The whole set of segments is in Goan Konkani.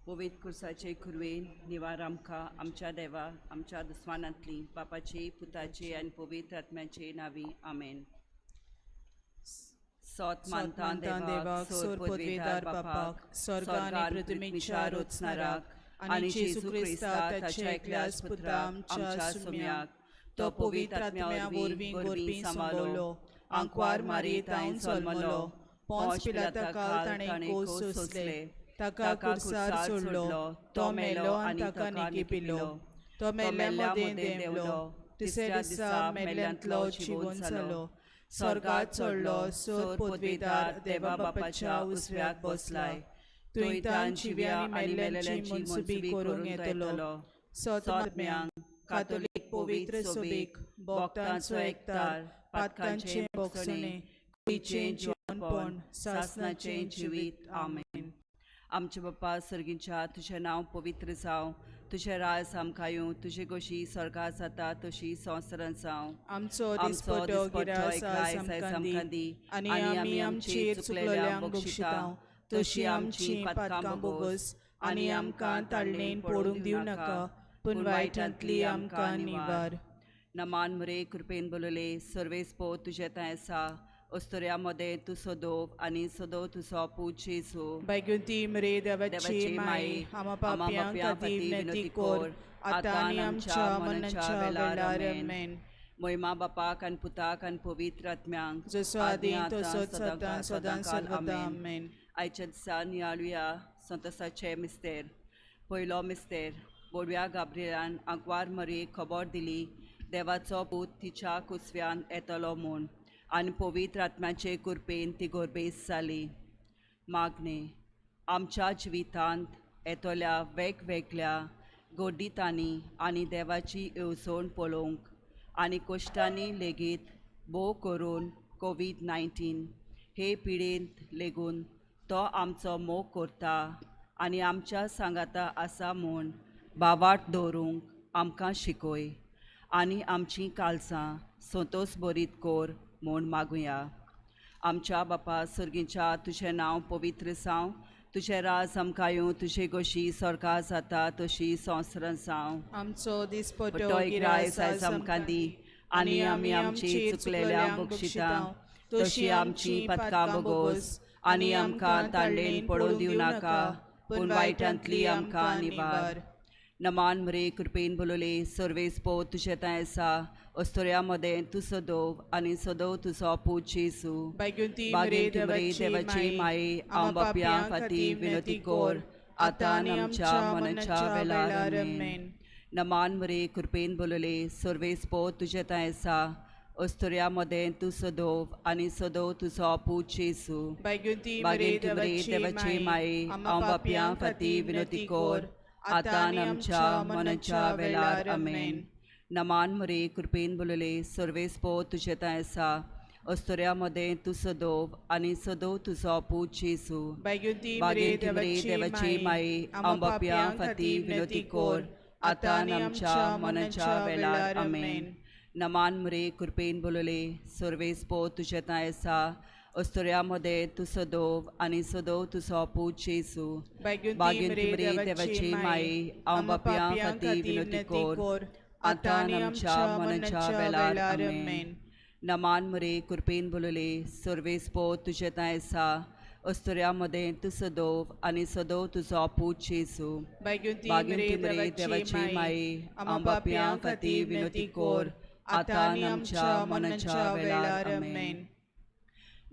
पवित्र कुर्साचे कुरवेन निवार आमकां आमच्या देवा आमच्या दुस्मानांतली बापाचे पुताचे आनी पवित्र आत्म्याचे नांवी आमेन. सोत मानता देवाक सोर पदवेदार बापाक स्वर्ग आनी पृथ्वीच्या रोचणाराक आनी जेजू क्रिस्ता ताच्या एकल्याच पुता आमच्या सुम्याक तो पवित्र आत्म्या वरवीं गोरवीं सांबाळलो आंकवार मारयेतावन जल्मलो पोंस पिलाता काल ताणें कोस सोंसले ताका कुर्सार सोडलो तो मेलो आनी ताका निकिपिलो तो मेल्ल्या मदें देंवलो तिसऱ्या दिसा मेल्ल्यांतलो जिवोन जालो स्वर्गात चडलो सोर पदवेदार देवा बापाच्या उजव्याक बसलाय थंयतान जिव्या आनी मेल्ल्यांची मनसुबी करूंक येतलो. सतम्यांक कातोलीक पवित्र सोबीक भक्तांचो एकतार पातकांचें बोगसणें कुडीचें जिवनपण सासनाचें जिवीत. आमेन. आमचे बाप्पा सर्गीच्या तुजें नांव पवित्र जावं, तुजें राज आमकां येवं, तुजे गोशी स्वर्गार जाता तशी संवसारांत जावं. आमचो दिसपटो गिरास आयज आमकां दी आनी आमी आमचेर चुकलेल्यांक बक्षिता तशी आमची पातकां बोगस आनी आमकां ताळणेन पडूंक दिवं नाका पूण वायटांतली आमकां निवार. नमान मुरे कृपेन बोलले सर्वेस पो तुजें थंय आसा अस्तुऱ्या मदें तूं सदोव आनी सदोव तुजो पूत जेजू. बायगुंती मरे देवाची माई आमा पापयांक खातीर विनंती कर आतां आनी आमच्या मरणाच्या वेळार. आमेन. मोहिमा बापाक आनी पुताक आनी पवित्र आत्म्यांक जसो आदी तसोच सदां सदां सर्वदा. आमेन. आयच्या दिसा नियाळुया संतोसाचे मिस्तेर. पयलो मिस्तेर. बोडव्या गाब्रियलान आंकवार मरयेक खबर दिली देवाचो पूत तिच्या कुसव्यान येतलो म्हूण आनी पवित्र आत्म्याचे कृपेन ती गोरबेस जाली. मागणें. आमच्या जिवितांत येतल्या वेगवेगळ्या गोडितांनी आनी देवाची येवजण पळोवंक आनी कश्टांनी लेगीत भोव करून कोवीड 19 हे पिडेंत लेगून तो आमचो मोग करता आनी आमच्या सांगाता आसा म्हूण बावाट दवरूंक आमकां शिकय आनी आमचीं कालसां संतोस बरीत कर म्हूण मागुया. आमच्या बापा सर्गीच्या तुजें नांव पवित्र जावं, तुजें राज आमकां येवं, तुजे गोशी स्वर्गार जाता तशी संवसारांत जावं. आमचो दिसपटो पटो गिरास गिरायस आयज आमकां दी आनी आमी आमची चुकलेल्यांक बक्षिता तशी आमची पातकां बोगोस आनी आमकां तांडेन पडून दिवं नाका पूण वायटांतली आमकां निवार. नमान मरे कृपेन बोलले सर्वेस पो तुजें थंय आसा अस्तुऱ्या मदें तूं सदोव आनी सदोव तुजो पूत जेजू. बायगुंती मरे बागेंत देवाची माई आम बापयां खातीर विनंती कर आतां आनी आमच्या मरणाच्या वेळार. आमेन. नमान मरे कृपेन बोलले सर्वेस पो तुजें थंय आसा अस्तुऱ्या मदें तूं सदोव आनी सदोव तुजो पूत जेजू. बायगुंती मरे बागेंत देवाची माई आम बापयां खातीर विनंती कर आतां आनी आमच्या मरणाच्या वेळार. आमेन. नमान मरे कृपेन बोलले सर्वेस पो तुजें थंय आसा अस्तुऱ्या मदें तूं सदोव आनी सदोव तुजो पूत जेजू. बायगुंती मरे बागेंत देवाची माई आम बापयां खातीर विनंती कर आतां आनी आमच्या मरणाच्या वेळार. आमेन. नमान मरे कृपेन बोलले सर्वेस पो तुजें थंय आसा अस्तुऱ्या मदें तूं सदोव आनी सदोव तुजो पूत जेजू. बायगुंती बागेंत मरे देवाची माई आम बापयां खातीर विनंती कर आतां आनी आमच्या मरणाच्या वेळार. आमेन. नमान मरे कृपेन बोलले सर्वेस पो तुजें थंय आसा अस्तुऱ्या मदें तूं सदोव आनी सदोव तुजो पूत जेजू. बायगुंती मरे बागेंत देवाची माई आम बापयां खातीर विनंती कर आतां आनी आमच्या मरणाच्या वेळार. आमेन.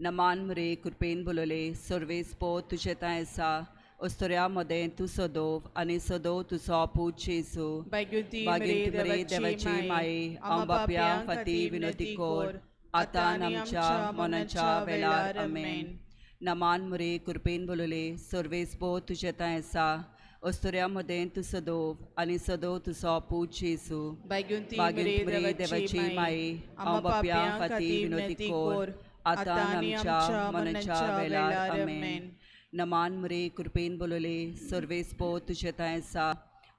नमान मरे कृपेन बोलले सर्वेस पो तुजें थंय आसा अस्तुऱ्या मदें तूं सदोव आनी सदोव तुजो पूत जेजू. बायगुंती मरे बागेंत देवाची माई आम बापयां खातीर विनंती कर आतां आनी आमच्या मरणाच्या वेळार. आमेन. नमान मरे कृपेन बोलले सर्वेस पो तुजें थंय आसा अस्तुऱ्या मदें तूं सदोव आनी सदोव तुजो पूत जेजू. बायगुंती मरे बागेंत देवाची माई आम बापयां खातीर विनंती कर आतां आनी आमच्या मरणाच्या वेळार. आमेन. नमान मरे कृपेन बोलले सर्वेस पो तुजें थंय आसा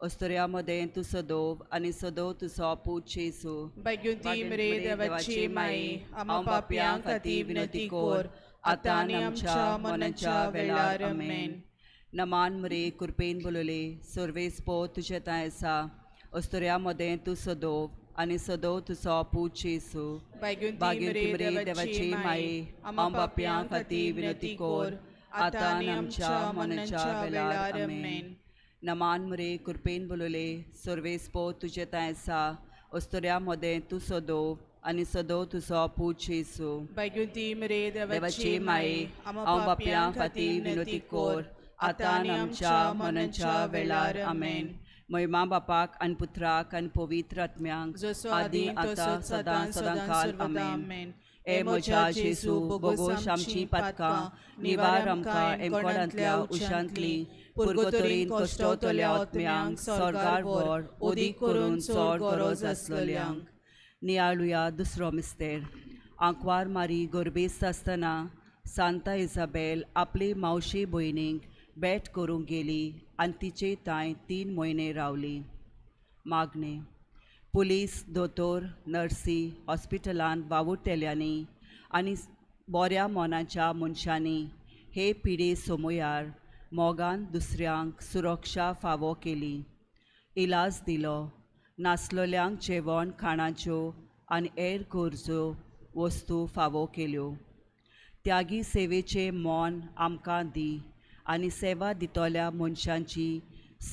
अस्तुऱ्या मदें तूं सदोव आनी सदोव तुजो पूत जेजू. बायगुंती मरे देवाची माई आमा पापयां खातीर विनंती कर आतां आनी आमच्या मरणाच्या वेळार. आमेन. नमान मरे कृपेन बोलले सर्वेस्पो तुजे थंय आसा अस्तुऱ्या मदें तूं सदोव आनी सदोव तुजो पूत जेजू. भाग्यवंती मरे देवाची माये, आमा पापयां खातीर विनंती कर आतां आनी आमच्या मरणाच्या वेळार. आमेन. नमान मरे कृपेन बोलले सर्वेस्पो तुजे थंय आसा अस्तुऱ्या मदें तूं सदोव आनी सदोव तुजो पूत जेजू. भाग्यवंती मरे देवाची माये, हांव बापयां खातीर विनंती कर आतां आनी आमच्या मरणाच्या वेळार. आमेन. महिमा बापाक आनी पुत्राक आनी पवित्र आत्म्यांक, जसो आदी आदी आतां तसोच सदां सदां सदां सदां काल. सर्वदा. आमेन. आमेन. ए म्हज्या जेजू, बोगोश आमची पातकां निवार आमकां एमकोडांतल्या उशांतली, पुर्गोतरीन कश्टवतल्या आत्म्यांक स्वर्गार व्हर, ओदीक करून चड गरज आसलेल्यांक. नियाळुया दुसरो मिस्तेर. आंकवार मारी गोरबेस्त आसतना सांता इजाबेल आपली मावशी भयणीक भेट करूंक गेली आनी तिचे थंय 3 म्हयने रावली. मागणें. पुलीस, दोतोर, नर्सी, हॉस्पिटलांत वावुरतल्यांनी आनी बऱ्या मनाच्या मनशांनी हे पिडे समयार मोगान दुसऱ्यांक सुरक्षा फावो केली, इलाज दिलो, नासलेल्यांक जेवण खाणाच्यो आनी हेर गरजो वस्तू फावो केल्यो. त्यागी सेवेचें मन आमकां दी आनी सेवा दितल्या मनशांची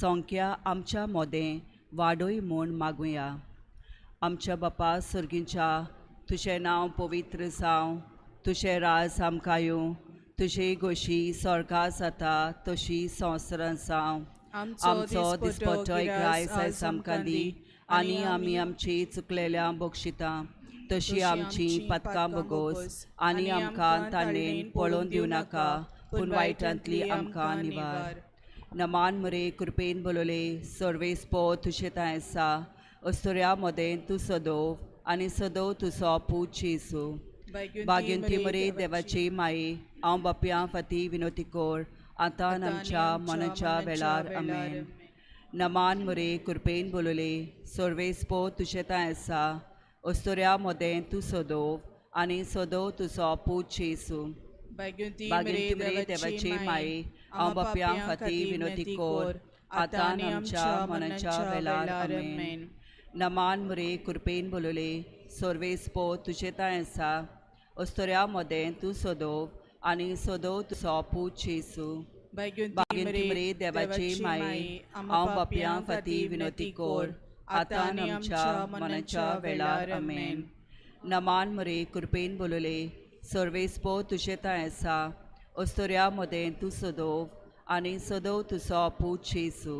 संख्या आमच्या मदें वाडय म्हूण मागुया. आमच्या बापा सर्गीच्या, तुजें नांव पवित्र जावं, तुजें राज आमकां येवं, तुजी गोशी स्वर्गा जाता तशी संवसारांत जावं. आमचो दिसपट्टो ग्रास आयज आमकां दी आनी आमी आमची चुकलेल्या बक्षिता तशी आमची पातकां बोगोस आनी आमकां ताणेन पळोवन दिवं नाका, पूण वायटांतली आमकां निवार. नमान मरे कृपेन बोलले सर्वेस्पो तुजे थंय आसा अस्तुऱ्या मदें तूं सदोव आनी सदोव तुजो पूत जेजू. भाग्यवंती मरे देवाची माये, हांव बापयां फाती विनोती कर आतां आनी आमच्या मनाच्या वेळार. आमेन. नमान मरे कृपेन बोलले सर्वेस्पो तुजे थंय आसा अस्तुऱ्या मदें तूं सदोव आनी सदोव तुजो पूत जेजू. भाग्यवंती मरे देवाची माये, हांव बापयां खातीर विनोती कर आतां आनी आमच्या मनाच्या वेळार. आमेन. नमान मरे कृपेन बोलले सर्वेस्पो तुजे थंय आसा अस्तुऱ्या मदें तूं सदोव आनी सदोव तुजो पूत जेजू. भाग्यवंती मरे देवाची माये, हांव बापयां फाती विनोती कर आतां आनी आमच्या मनाच्या वेळार. आमेन. नमान मरे कृपेन बोलले सर्वेस्पो तुजे थंय आसा अस्तुऱ्या मदें तूं सदोव आनी सदोव तुजो पूत जेजू.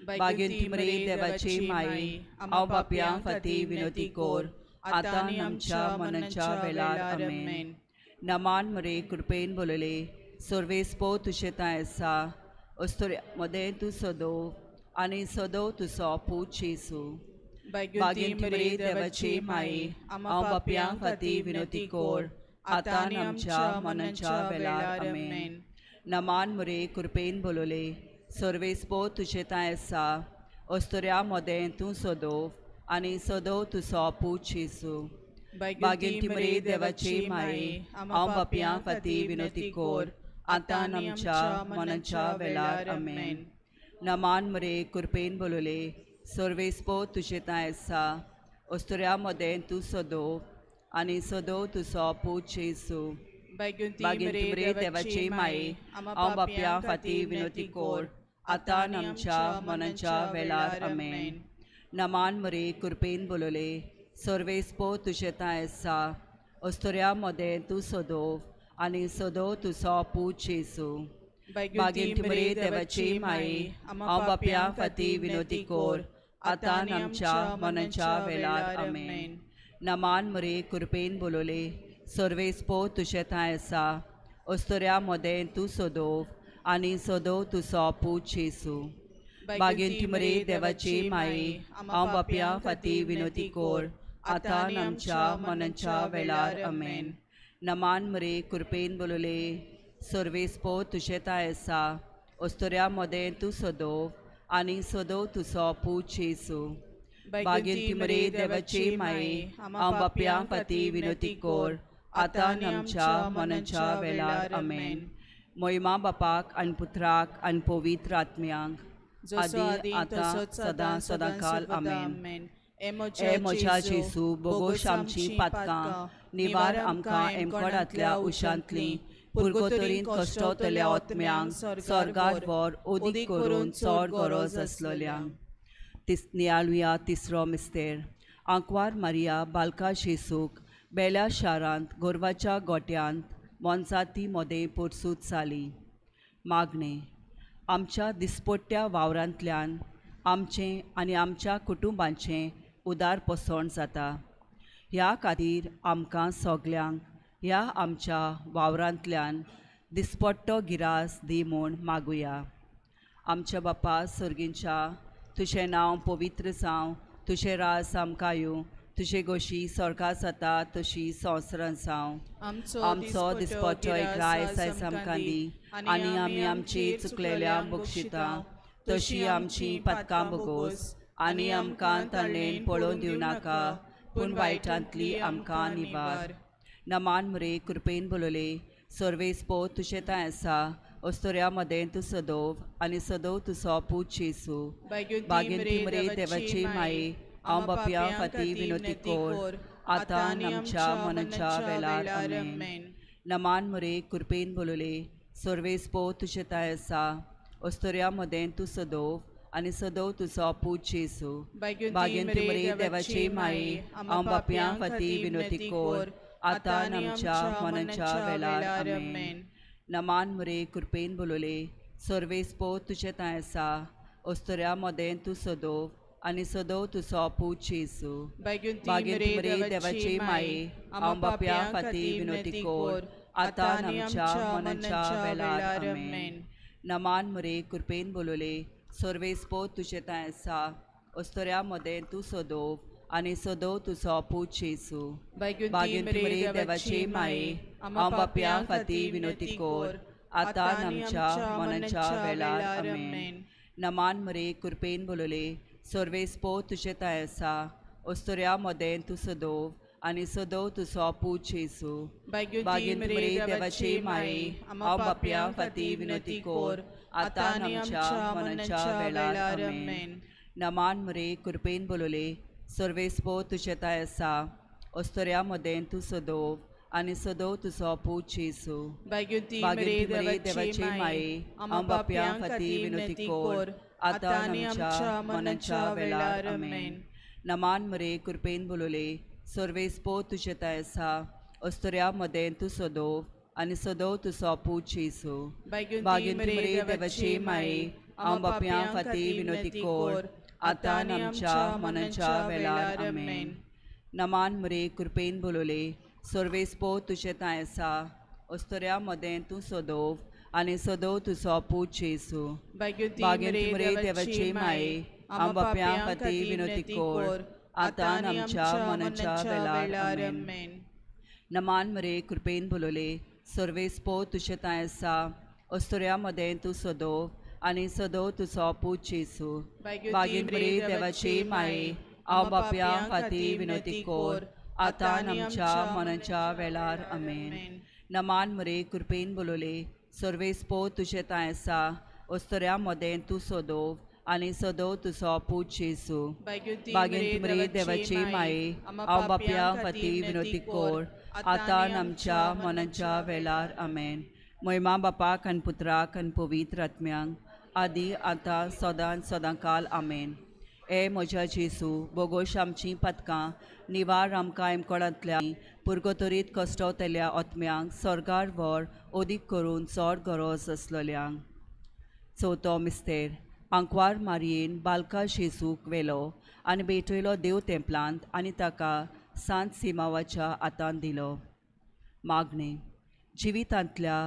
भाग्यवंती मरे देवाची माये, हांव बापयां फाती विनोती कर आतां आनी आमच्या मनाच्या वेळार. आमेन. नमान मरे कृपेन बोलले सर्वेस्पो तुजे थंय आसा अस्तुऱ्या मदें तूं सदोव आनी सदोव तुजो पूत जेजू. भाग्यवंती मरे देवाची माये, हांव बापयां खातीर विनोती कर आतां आनी आमच्या मनाच्या वेळार. आमेन. नमान मरे कृपेन बोलले सर्वेस्पो तुजे थंय आसा अस्तुऱ्या मदें तूं सदोव आनी सदोव तुजो पूत जेजू. भाग्यवंती मरे देवाची माये, हांव बापयां फाती विनोती कर आतां आनी आमच्या मनाच्या वेळार. आमेन. नमान मरे कृपेन बोलले सर्वेस्पो तुजे थंय आसा अस्तुऱ्या मदें तूं सदोव आनी सदोव तुजो पूत जेजू. भाग्यवंती मरे देवाची माये, हांव बापयां फाती विनोती कर आतां आनी आमच्या मनाच्या वेळार. आमेन. नमान मरे कृपेन बोलले सर्वेस्पो तुजे थंय आसा अस्तुऱ्या मदें तूं सदोव आनी सदोव तुजो पूत जेजू. भाग्यवंती मरे देवाची माये, हांव बापयां फाती विनोती कर आतां आनी आमच्या मनाच्या वेळार. आमेन. नमान मरे कृपेन बोलले सर्वेस्पो तुजे थंय आसा अस्तुऱ्या मदें तूं सदोव आनी सदोव तुजो पूत जेजू. भाग्यवंती मरे देवाची माये, हांव बापयां फाती विनोती कर आतां आनी आमच्या मनाच्या वेळार. आमेन. नमान मरे कृपेन बोलले सर्वेस्पो तुजे थंय आसा अस्तुऱ्या मदें तूं सदोव आनी सदोव तुजो पूत जेजू. भाग्यवंती मरे देवाची माये, हांव बापयां फाती विनोती कर आतां आनी आमच्या मनाच्या वेळार. आमेन. मोहिमा बापाक आनी पुत्राक आनी पवित्र आत्म्यांक, जसो आदी आदी आतां तसोच सदां सदां सदांकाल सदां आमेन. आमेन. ए म्हज्या जेजू, बोगोश आमचीं पातकां निवार आमकां एमकोडांतल्या उशांतलीं, पुर्गोतरीन कश्टवतल्या ओत्म्यांक स्वर्गार व्हर, ओदीक करून चड गरज आसलोल्यांक. नियाळुया तिसरो मिस्तेर. आंकवार मारिया बालका जेजूक बेल्या शारांत गोरवाच्या गोट्यांत मोनजाती मोदें पोरसूत जाली. मागणें. आमच्या दिसपट्ट्या वावरांतल्यान आमचें आनी आमच्या कुटुंबांचें उदार पोसवण जाता. ह्या खातीर आमकां सगल्यांक ह्या आमच्या वावरांतल्यान दिसपट्टो गिरास दी म्हूण मागुया. आमच्या बापा सर्गींच्या, तुजें नांव पवित्र जावं, तुजें राज आमकां येवं, तुजे गोशी स्वर्गां जाता तशी संवसारांत जावं. आमचो दिसपट्टो एक रायस आयज आमकां दी, आनी आमी आमची चुकलेल्या बक्षिता तशी आमची पातकां बगोस, आनी आमकां ताणें पळोवन दिवं नाका, पूण वायटांतली आमकां निवार. नमान मरे, कृपेन बोलले, सर्वेस्पो तुजें थंय आसा, अस्तोऱ्या मदें तूं सदोव आनी सदोव तुजो पूत जेजू. बागेंती मरे देवाची माये, हांव बापया फाती विनोती कोर, आतां आनी आमच्या मनाच्या वेळार आमेन. नमान मरे, कृपेन बोलले, सर्वेस्पो तुजें थंय आसा, अस्तोऱ्या मदें तूं सदोव आनी सदोव तुजो पूत जेजू. बागेंती मरे देवाची माये, हांव बापया फाती विनोती कोर, आतां आनी आमच्या मनाच्या वेळार आमेन. नमान मरे, कृपेन बोलले, सर्वेस्पो तुजें थंय आसा, अस्तोऱ्या मदें तूं सदोव आनी सदोव तुजो पूत जेजू. बागेंती मरे देवाची माये, हांव बापया फाती विनोती कोर, आतां आनी आमच्या मनाच्या वेळार आमेन. नमान मरे, कृपेन बोलले, सर्वेस्पो तुजें थंय आसा, अस्तोऱ्या मदें तूं सदोव आनी सदोव तुजो पूत जेजू. बागेंती मरे देवाची माये, हांव बापया फाती विनोती कोर, आतां आनी आमच्या मनाच्या वेळार आमेन. नमान मरे, कृपेन बोलले, सर्वेस्पो तुजें थंय आसा, अस्तोऱ्या मदें तूं सदोव आनी सदोव तुजो पूत जेजू. बागेंती मरे देवाची माये, हांव बापया फाती विनोती कोर, आतां आनी आमच्या मनाच्या वेळार आमेन. नमान मरे, कृपेन बोलले, सर्वेस्पो तुजें थंय आसा, अस्तोऱ्या मदें तूं सदोव आनी सदोव तुजो पूत जेजू. बागेंती मरे देवाची माये, हांव बापया फाती विनोती कोर, आतां आनी आमच्या मनाच्या वेळार आमेन. नमान मरे, कृपेन बोलले, सर्वेस्पो तुजें थंय आसा, अस्तोऱ्या मदें तूं सदोव आनी सदोव तुजो पूत जेजू. बागेंती मरे देवाची माये, हांव बापया फाती विनोती कोर, आतां आनी आमच्या मनाच्या वेळार आमेन. नमान मरे, कृपेन बोलले, सर्वेस्पो तुजें थंय आसा, अस्तोऱ्या मदें तूं सदोव आनी सदोव तुजो पूत जेजू. बागेंती मरे देवाची माये, हांव बापया फाती विनोती कोर, आतां आनी आमच्या मनाच्या वेळार आमेन. नमान मरे, कृपेन बोलले, सर्वेस्पो तुजें थंय आसा, अस्तोऱ्या मदें तूं सदोव आनी सदोव तुजो पूत जेजू. बागेंती मरे देवाची माये, हांव बापया फाती विनोती कोर, आतां आनी आमच्या मनाच्या वेळार आमेन. नमान मरे, कृपेन बोलले, सर्वेस्पो तुजें थंय आसा, अस्तोऱ्या मदें तूं सदोव आनी सदोव तुजो पूत जेजू. बागेंती मरे देवाची माये, हांव बापया फाती विनोती कोर, आतां आनी आमच्या मनाच्या वेळार आमेन. मोहिमा बापाक आनी पुत्राक आनी पवित्र आत्म्यांक, आदी आतां सदां सदांकाल आमेन. ए म्हज्या जेजू, बोगोश आमचीं पातकां निवार आमकां एमकोडांतल्या पुर्गोतरीत कश्टवतल्या आत्म्यांक स्वर्गार व्हर, ओदीक करून चड गरज आसलोल्यांक. चवथो मिस्तेर. आंकवार मारयेन बालका जेजूक व्हेलो आनी भेटयलो देव तेंपलांत आनी ताका सांत सिमावाच्या हातांत दिलो. मागणें. जिवितांतल्या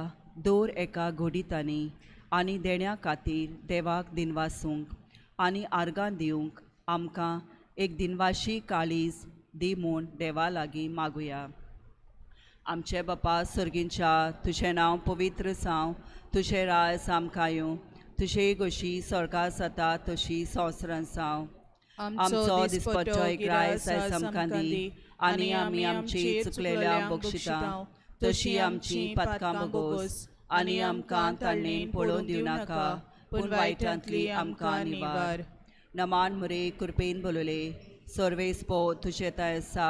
दर एका घडितांनी आनी देण्या खातीर देवाक दिनवासूंक आनी आर्गां दिवंक आमकां एक दिनवाशी काळीज दी म्हूण देवा लागीं मागुया. आमचे बापा सर्गींच्या, तुजें नांव पवित्र जावं, तुजें राज आमकां येवं, तुजे गोशी स्वर्गार जाता तशी संवसारांत जावं. आमचो दिसपट्टो एक रायस आयज आमकां दी, आनी आमी आमची चुकलेल्या बक्षिता तशी आमची पातकां बगोस, आनी आमकां ताळणेन पळोवन दिवं नाका, पूण वायटांतली आमकां निवार. नमान मुरे कृपेन बोलले, सर्वेस पो तुजे थंय आसा,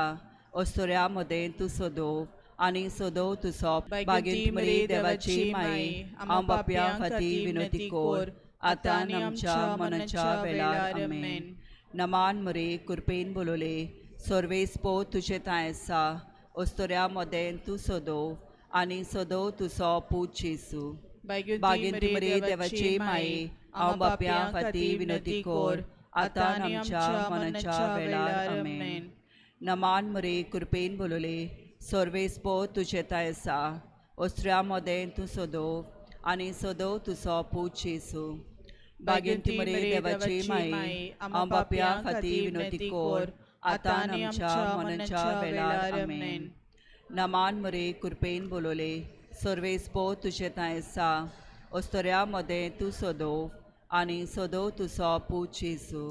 अस्तुऱ्या मदें तूं सदोव आनी सदोव तुजो बागेंत मरे देवाची माये, हांव बापया खातीर विनंती कोर, आतां आनी आमच्या मनाच्या वेळार. आमेन. नमान मुरे कृपेन बोलले, सर्वेस पो तुजे थंय आसा, अस्तुऱ्या मदें तूं सदोव आनी सदोव तुजो पूत जेजू. बागेंत मरे देवाची माये, हांव बापया खातीर विनंती कोर, आतां आनी आमच्या मनाच्या वेळार. आमेन. नमान मुरे कृपेन बोलले, सर्वेस पो तुजे थंय आसा, अस्तुऱ्या मदें तूं सदोव आनी सदोव तुजो पूत जेजू. बागेंत मरे देवाची माये, हांव बापया खातीर विनंती कोर, आतां आनी आमच्या मनाच्या वेळार. आमेन. नमान मुरे कृपेन बोलले, सर्वेस पो तुजे थंय आसा, अस्तुऱ्या मदें तूं सदोव आनी सदोव तुजो पूत जेजू.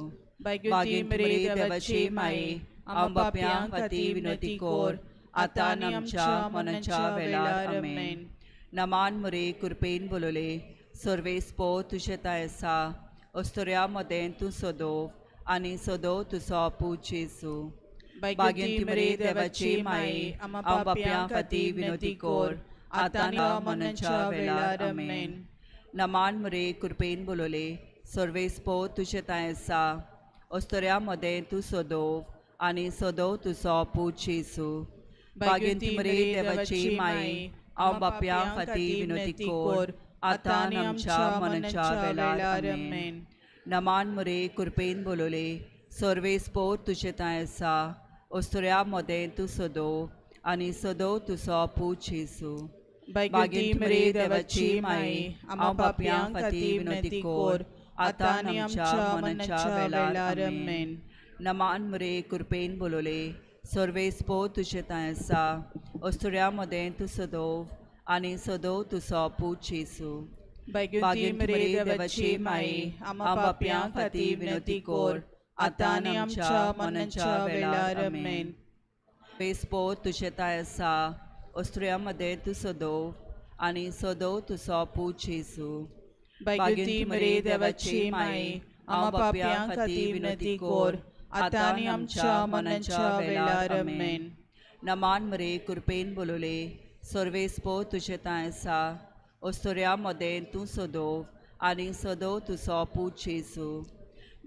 बागेंत मरे देवाची माये, हांव बापया खातीर विनंती कोर, आतां आनी आमच्या मनाच्या वेळार. आमेन. नमान मुरे कृपेन बोलले, सर्वेस पो तुजे थंय आसा, अस्तुऱ्या मदें तूं सदोव आनी सदोव तुजो पूत जेजू. बागेंत मरे देवाची माये, हांव बापया खातीर विनंती कोर, आतां आनी मनाच्या वेळार. आमेन. नमान मुरे कृपेन बोलले, सर्वेस पो तुजे थंय आसा, अस्तुऱ्या मदें तूं सदोव आनी सदोव तुजो पूत जेजू. बागेंत मरे देवाची माये, हांव बापया खातीर विनंती कोर, आतां आनी आमच्या मनाच्या वेळार. आमेन. नमान मुरे कृपेन बोलले, सर्वेस पो तुजे थंय आसा, अस्तुऱ्या मदें तूं सदोव आनी सदोव तुजो पूत जेजू. बागेंत मरे देवाची माये, हांव बापया खातीर विनंती कोर, आतां आनी आमच्या मनाच्या वेळार. आमेन. नमान मुरे कृपेन बोलले, सर्वेस पो तुजे थंय आसा, अस्तुऱ्या मदें तूं सदोव आनी सदोव तुजो पूत जेजू. बागेंत मरे देवाची माये, हांव बापया खातीर विनंती कोर, आतां आनी आमच्या मनाच्या वेळार. आमेन. सर्वेस पो तुजे थंय आसा, अस्तुऱ्या मदें तूं सदोव आनी सदोव तुजो पूत जेजू. बागेंत मरे देवाची माये, हांव बापया खातीर विनंती कोर, आतां आनी आमच्या मनाच्या वेळार. आमेन. नमान मुरे कृपेन बोलले, सर्वेस पो तुजे थंय आसा, अस्तुऱ्या मदें तूं सदोव आनी सदोव तुजो पूत जेजू.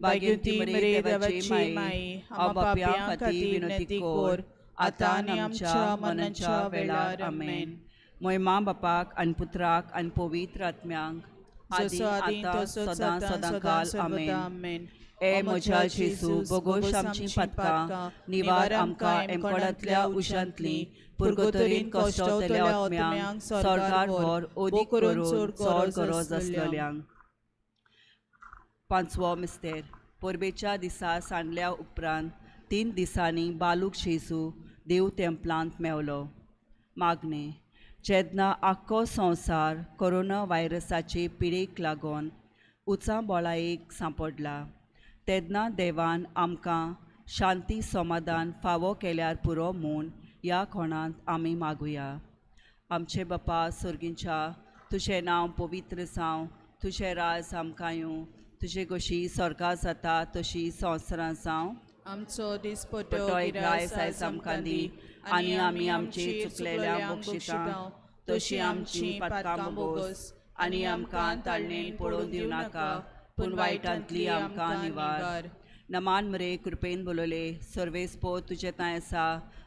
बागेंत मरे देवाची माये, हांव बापया खातीर विनंती कोर, आतां आनी आमच्या मनाच्या वेळार. आमेन. मोयमा बापाक आनी पुत्राक आनी पवित्र आत्म्यांक, जसो आदी आतां तसोच सदां आतां सदां सदां काल. सर्वदा. आमेन. आमेन. ए म्हज्या जेजू, बोगोश आमची पातकां निवार आमकां एमकोडांतल्या उशांतली, पुर्गोतरीन कश्टवतल्या आत्म्यांक स्वर्गार व्हर, ओदीक करून चड गरज आसलेल्यांक. पांचवो मिस्तेर. परबेच्या दिसा सांडल्या उपरांत 3 दिसांनी बालूक जेजू देव तेंपलांत मेवलो. मागणें. जेन्ना आख्खो संवसार कोरोना व्हायरसाचे पिडेक लागून उचांबळायेक सांपडला, तेन्ना देवान आमकां शांती समाधान फावो केल्यार पुरो म्हूण ह्या कोणांत आमी मागुया. आमचे बापा सर्गींच्या, तुजें नांव पवित्र जावं, तुजें राज आमकां येवं, तुजे कशी स्वर्गां जाता तशी संवसारां जावं. आमचो दिसपट्टो पटो गिरास आयज आमकां दी, आनी आमी आमची चुकलेल्यांक बक्षिता तशी आमची पातकां बोगस, आनी आमकां ताळणेन पळोवन दिवं नाका, पूण वायटांतली आमकां निवार. नमान मरे कृपेन बोलले, सर्वेस पो तुजें थंय आसा,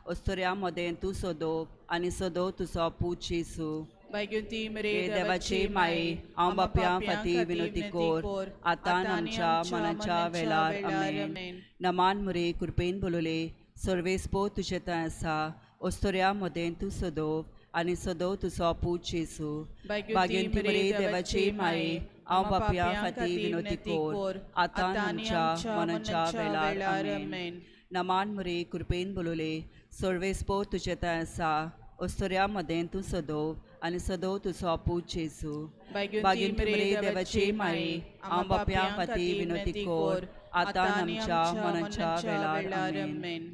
अस्तुऱ्या मदें तूं सदोव आनी सदोव तुजो पूत जेजू. बायगुंती मरे देवाची माये, हांव बापया फाटीं विनवती कोर, आतां आमच्या मनाच्या वेळार. आमेन. नमान मरे कृपेन बोलले, सर्वेस पो तुजें थंय आसा, अस्तुऱ्या मदें तूं सदोव आनी सदोव तुजो पूत जेजू. बागेंती मरे देवाची माये, हांव बापया फाटीं विनवती कोर, आतां आमच्या मनाच्या वेळार. आमेन. नमान मरे कृपेन बोलले, सर्वेस पो तुजें थंय आसा, अस्तुऱ्या मदें तूं सदोव आनी सदोव तुजो पूत जेजू. बागेंती मरे देवाची माये, हांव बापया फाटीं विनवती कोर, आतां आमच्या मनाच्या वेळार. आमेन.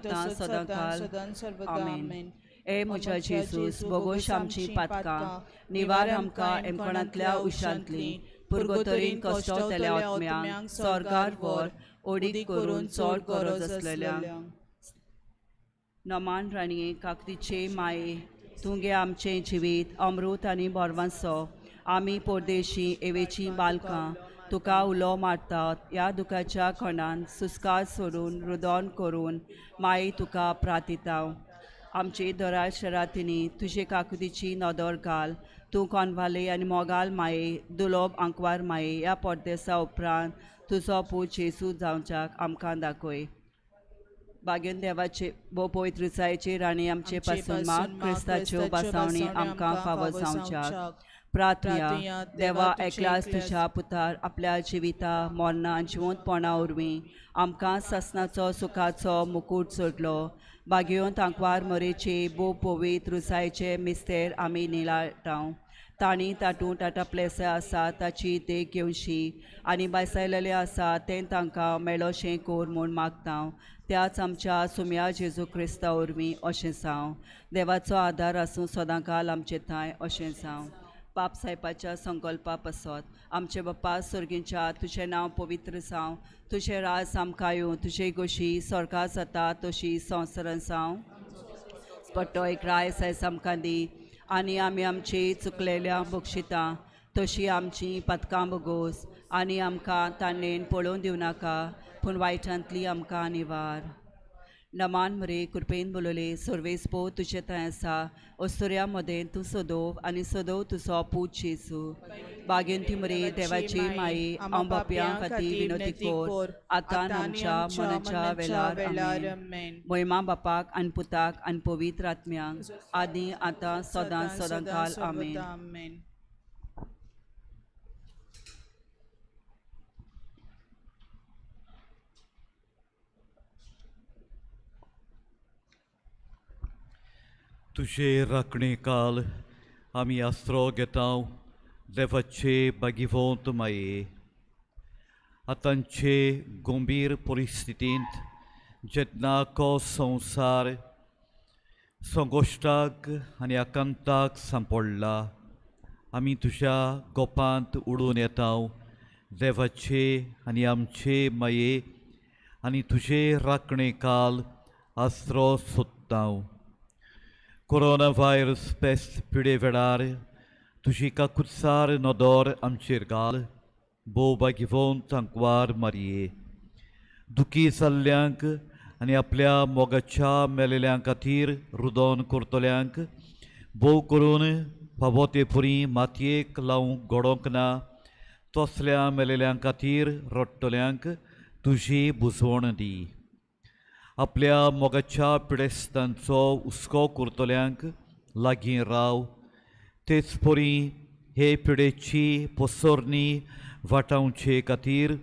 आतां सदांकाल सदां सर्वदा आमेन. ए म्हज्या जेजूस, बोगोश आमची पातकां निवार आमकां एमकोणांतल्या उशांतली पुर्गोतरीन कश्टवतल्या आत्म्यांक स्वर्गार व्हर, ओडीक करून चड गरज आसलेल्यांक. नमान राणये, काकतीचे माये, तुगे आमचें जिवीत अमृत आनी बोरवांसो. आमी परदेशी एवेचीं बालकां तुका उलो मारतात. ह्या दुखाच्या खणान सुस्कार सोडून रुदोन करून माई तुका प्रार्थिता. आमचे दराळ शरातिनी तुजे काकुतीची नदर घाल. तूं कोनवाले आनी मोगाल माये, दुलोब आंकवार माये, ह्या परदेसा उपरांत तुजो पूत जेजू जावच्याक आमकां दाखय. बागेन देवाचे भोव पवित्र जायचे राणी, आमचे पासून माग क्रिस्ताच्यो बसावणी आमकां फावो जावच्याक. प्रार्थुया. देवा, एकल्याच तुज्या पुतार आपल्या जिविता मरणां जिवंतपणा वरवीं आमकां सासणाचो सुखाचो मुकूट चडलो. बागेवन तांकवार मरेचे भोव पवित्र रुजायचे मिस्तेर आमी निलाटाव. तांणी तातूंत टाटा आसा ताची देख घेवची आनी बायसायलेलें आसा तें तांकां मेळोशें कोर म्हूण मागता. त्याच आमच्या सुम्या जेजू क्रिस्ता वरवीं अशें जावं. देवाचो आदार आसूं सदांकाल आमचे थंय अशें जावं. पाप सायपाच्या संकल्पा पासत आमचे बाप्पा सर्गींच्या, तुजें नांव पवित्र जावं, तुजें राज आमकां येवं, तुजे गोशी स्वर्गार जाता तशी संवसारान जावं. पट्टो एक रायस आयज आमकां दी आनी आमी आमची चुकलेल्या बक्षिता तशी आमची पदकां बगोस आनी आमकां ताणेन पळोवन दिवं नाका, पूण वायटांतली आमकां निवार. नमान मरे, कृपेन बोलले, सर्वेस पो तुजे थंय आसा. अस्तुऱ्या मदें तूं सदोव आनी सदोव तुजो पूत जेजू. बागेंती मरे, देवाची माई, हांव बापयां खातीर विनोती कोर, आतां आमच्या मनाच्या वेळार. आमेन. मोहिमा बापाक आनी पुताक आनी पवित्र आत्म्यांक, आदी आतां सदां सदांकाल. आमेन. आमेन. तुजे राखणे काल आमी आसरो घेताव देवाचे बागीवंत माये. आतांचे गंभीर परिस्थितींत जेन्ना को संवसार संकोश्टाक आनी आकांताक सांपडला, आमी तुज्या गोपांत उडून येताव देवाचे आनी आमचे माये आनी तुजे राखणे काल आसरो सोदताव. कोरोना व्हायरस पेस्त पिडे वेळार तुजी काकुत्सार नदर आमचेर घाल. भोव बागीवंत आंकवार मारये, दुखी जाल्ल्यांक आनी आपल्या मोगाच्या मेलेल्यां खातीर रुदोन करतल्यांक भोव करून फावो ते पुरी मातयेक लावंक घडोवंक ना तसल्या मेलेल्यां खातीर रडटल्यांक तुजी बुजवण दी. आपल्या मोगाच्या पिडेस्तांचो हुस्को करतल्यांक लागीं राव, तेच परी हे पिडेची पसरणी वाटावचे खातीर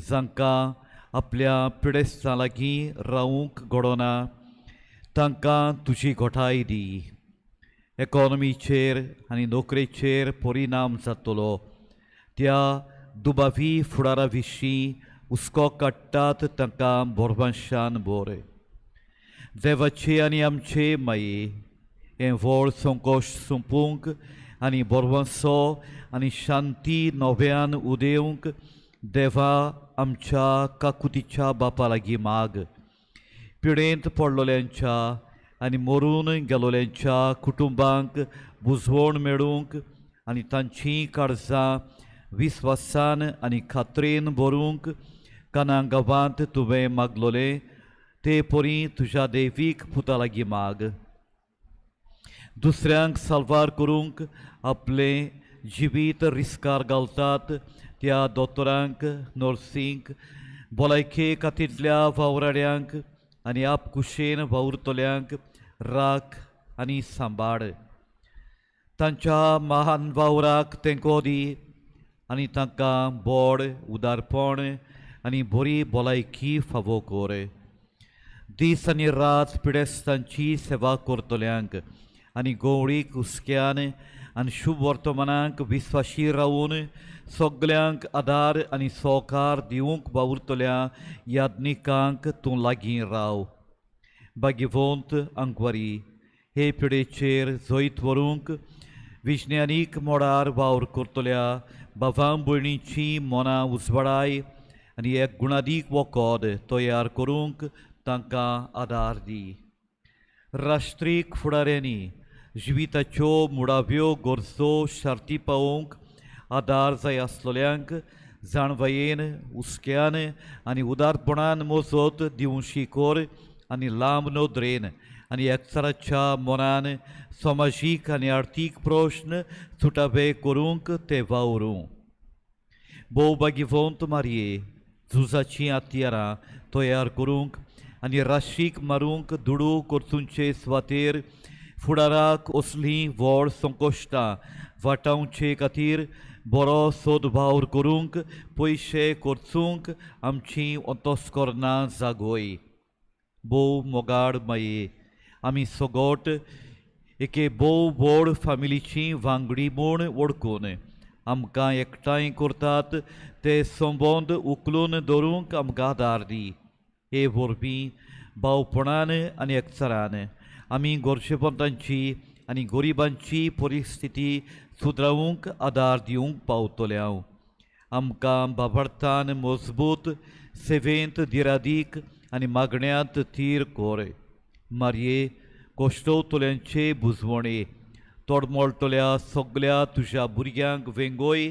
जांकां आपल्या पिडेस्तां लागीं रावूंक घडोना तांकां तुजी घोटाय दी. एकोनॉमीचेर आनी नोकरेचेर परिणाम जातलो त्या दुबावी फुडारा विशीं हुस्को काडटात तांकां भरवंशान बोर. देवाचे आनी आमचे माये हें व्हड संकोश सोंपूंक आनी भरवंसो आनी शांती नव्यान उदेवंक देवा आमच्या काकुतीच्या बापा लागीं माग. पिडेंत पडलोल्यांच्या आनी मरून गेलोल्यांच्या कुटुंबांक बुजवण मेळूंक आनी तांचीं काळजां विस्वासान आनी खात्रेन भरूंक काना गांवांत तुवें मागलोलें ते परी तुज्या देवीक पुता लागीं माग. दुसऱ्यांक साल्वार करूंक आपलें जिवीत रिस्कार घालतात त्या दोतोरांक, नर्सींक, भलायके खातीरल्या वावराड्यांक आनी आपकुशेन वावुरतल्यांक राख आनी सांबाळ. तांच्या महान वावराक तेंको दी आनी तांकां बोड, उदारपण आनी बरी भलायकी फावो कर. दीस आनी रात पिडेस्तांची सेवा करतल्यांक आनी गवळीक हुस्क्यान आनी शुभ वर्तमानाक विस्वाशी रावून सगल्यांक आदार आनी सहकार दिवंक वावुरतल्या याज्ञिकांक तूं लागीं राव. भाग्यवंत अंकवारी हे पिडेचेर जैत व्हरूंक विज्ञानीक मोडार वावर करतल्या बाबां भयणीची मनां उजवाडाय आनी एक गुणादीक वखद तयार करूंक तांकां आदार दी. राष्ट्रीक फुडाऱ्यांनी जिविताच्यो मुळाव्यो गरजो शार्ती पावोवंक आदार जाय आसलेल्यांक जाणवायेन, हुस्क्यान आनी उदारपणान मोजत दिवशी कर आनी लांब नदरेन आनी एकचाराच्या मनान समाजीक आनी आर्थीक प्रश्न सुटावे करूंक ते वावरूं. भोव भाग्यवंत मारये झुजाचीं हत्यारां तयार करूंक आनी राशीक मारूंक दुडू करचुंचे सुवातेर फुडाराक असलीं व्हड संकश्टां वाटावचे खातीर बरो सोद वावर करूंक पयशे खर्चूंक आमची अंतस्करणां जागय. भोव मोगाड माये आमी सगट एके भोव व्हड फामिलीची वांगडी म्हूण वळखून आमकां एकठांय करतात ते संबंद उखलून दवरूंक आमकां आदार दी. हे वरवीं भावपणान आनी एकचारान आमी गोरशेपंतांची आनी गरिबांची परिस्थिती सुदरावंक आदार दिवंक पावतले. हांव आमकां बाबडतान मजबूत सेवेंत दिरादीक आनी मागण्यांत थीर कर. मारये कोश्टवतल्यांचे बुजवणे तोडमोळटल्या सगल्या तुज्या भुरग्यांक वेंगोय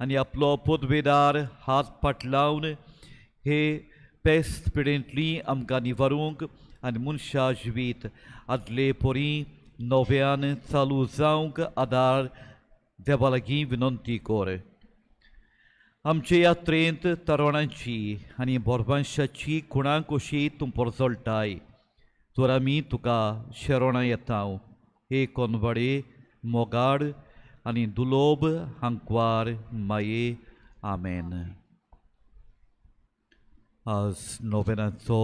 आनी आपलो पदवेदार हात पाटलावन हे पेस्त पिडेंतली आमकां निवारूंक आनी मनशा जिवीत आदले परी नव्यान चालू जावंक आदार देवा लागीं विनंती कर. आमचे यात्रेंत तरणांची आनी बोरवांशाची खुणां कशी तूं परजळटाय तर आमी तुका शरणां येता. हे कोनवाडे मोगाड आनी दुलोब हांकवार माये. आमेन. आज नोवेनाचो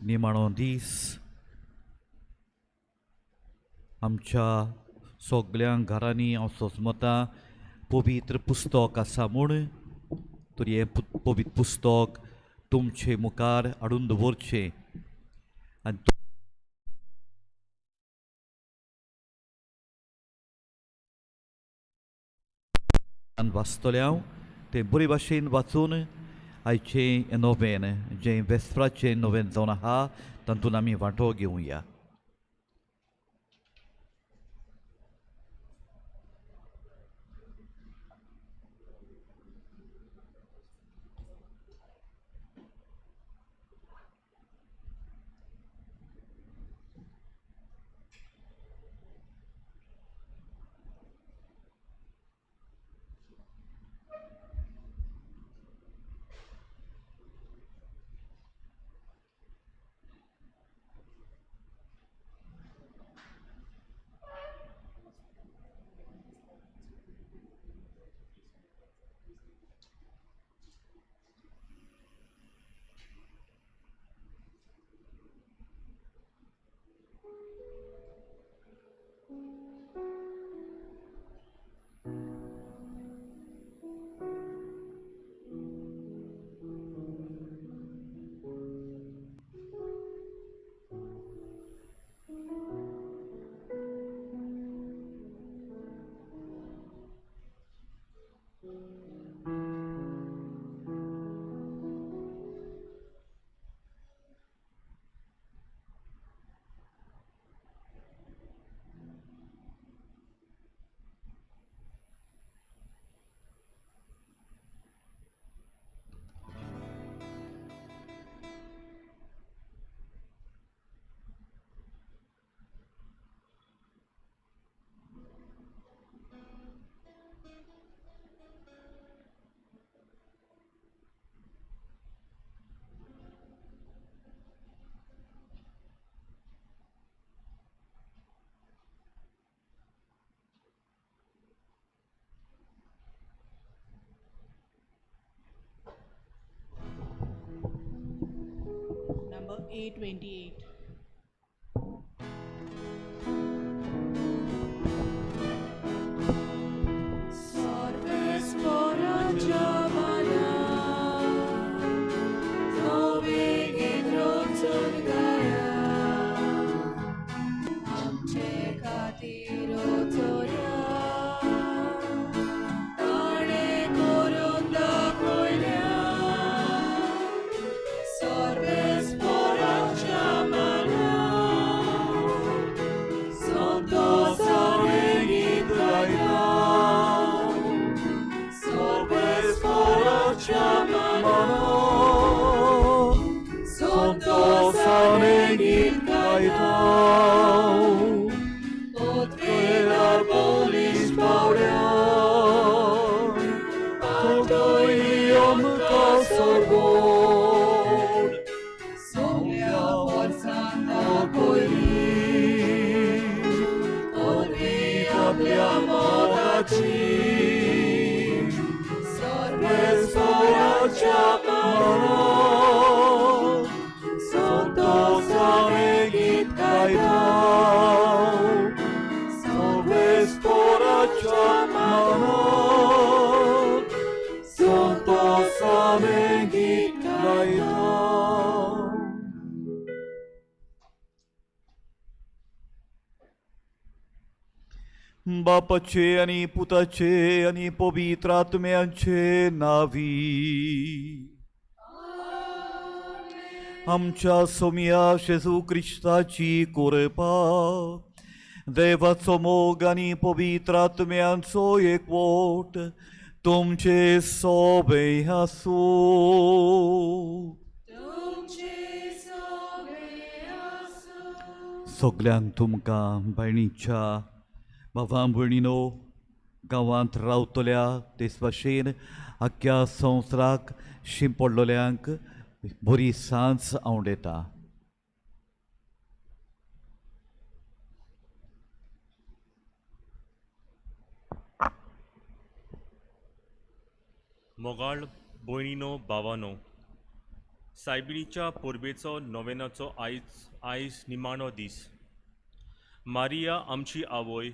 निमाणो दीस. आमच्या सगळ्या घरांनी हांव सोजमतां पवित्र पुस्तक आसा म्हूण तर हें पवित्र पुस्तक तुमचे मुखार हाडून दवरचें आनी वाचतलें हांव तें बरे भाशेन वाचून आयचें नोवेन जें वेस्प्राचें नोवेन जावन आहा तातूंत आमी वांटो घेवया. 828. बापाचे आनी पुताचे आनी पवित्र आत्म्याचे नावी आमच्या सोम्या जेजू क्रिस्ताची कृपा, देवाचो मोग आनी पवित्र आत्म्यांचो एकवट तुमचे सोबे आसूं. सगल्यांक तुमकां भयणीच्या बाबा भयणीनो गांवांत रावतल्या तेच भाशेन आख्ख्या संवसाराक शिंपडलेल्यांक बरी सांज आवडटा. मोगाळ भयणीनो भावानो, सायबिणीच्या परबेचो नोवेनाचो आयज निमाणो दीस. मारिया आमची आवय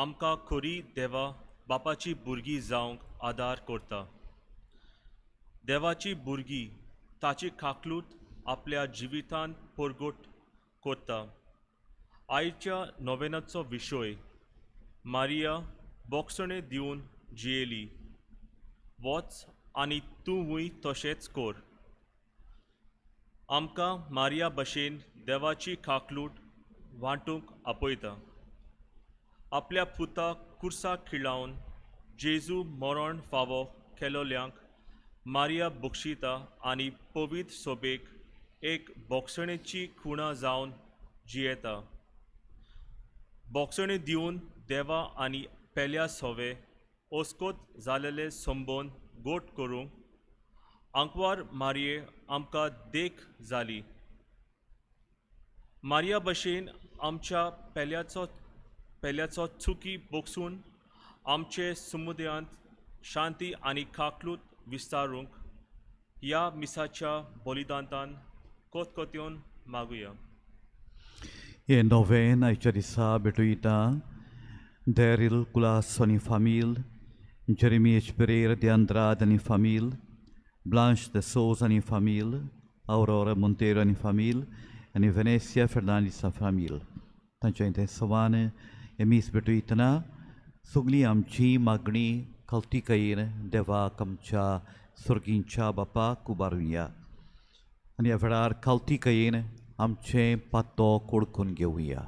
आमकां खरी देवा बापाची भुरगीं जावंक आदार करता. देवाची भुरगीं ताची काकलूत आपल्या जिवितांत परगट करता. आयच्या नोवेनाचो विशय मारिया बोगसणें दिवन जियेली, वच आनी तूंवूय तशेंच कर. आमकां मारिया भशेन देवाची काकलूट वांटूंक आपयता. आपल्या पुताक कुर्साक खिळावन जेजू मरण फावो केलोल्यांक मारिया बक्षिता आनी पवित्र सोबेक एक बोगसणेची खुणा जावन जियेता. बोगसणें दिवन देवा आनी पेल्या सोवे ओस्कोत जालेले संबंद गोट करूंक आंकवार मारिये आमकां देख जाली. मारिया भशेन आमच्या पेल्याचो चुकी बोगसून आमचे समुदायांत शांती आनी काकलूत विस्तारूंक ह्या मिसाच्या बलिदांतान कोतकोत्योन मागुया. हें नोवेन आयच्या दिसा भेटयता डॅरील कुलास आनी फामील, जेरेमी एच पेरेर दे आंद्राद आनी फामील, ब्लांश the सोज आनी फामील, आवरोरा मोंतेरो आनी फामील आनी वेनेसिया फेर्नांडीस फामील. तांच्या तें सवान हें मीस भेटयतना सगळीं आमची मागणी खालतीकायेन देवाक आमच्या सर्गींच्या बापाक उबारुया आनी ह्या वेळार खालतीकायेन आमचें पातो कोडकून घेवया.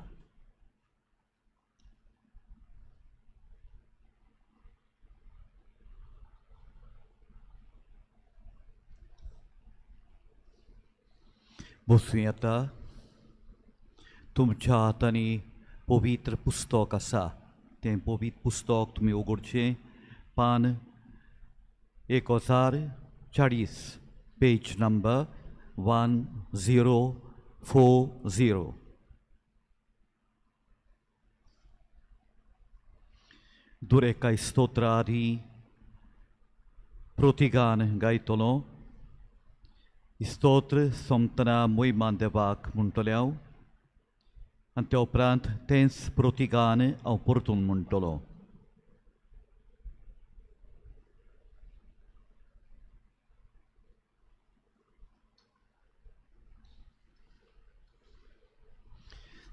बसूं येता. तुमच्या हातांनी पवित्र पुस्तक आसा, तें पवित्र पुस्तक तुमी उगडचें. पान 1040, पेज नंबर 1040. दुरेकाय स्तोत्रा आदी प्रतिगान गायतलो. स्तोत्र सोमतना मोहिमान देवाक म्हणटलें हांव आनी त्या उपरांत तेंच प्रतिगान हांव परतून म्हणटलो.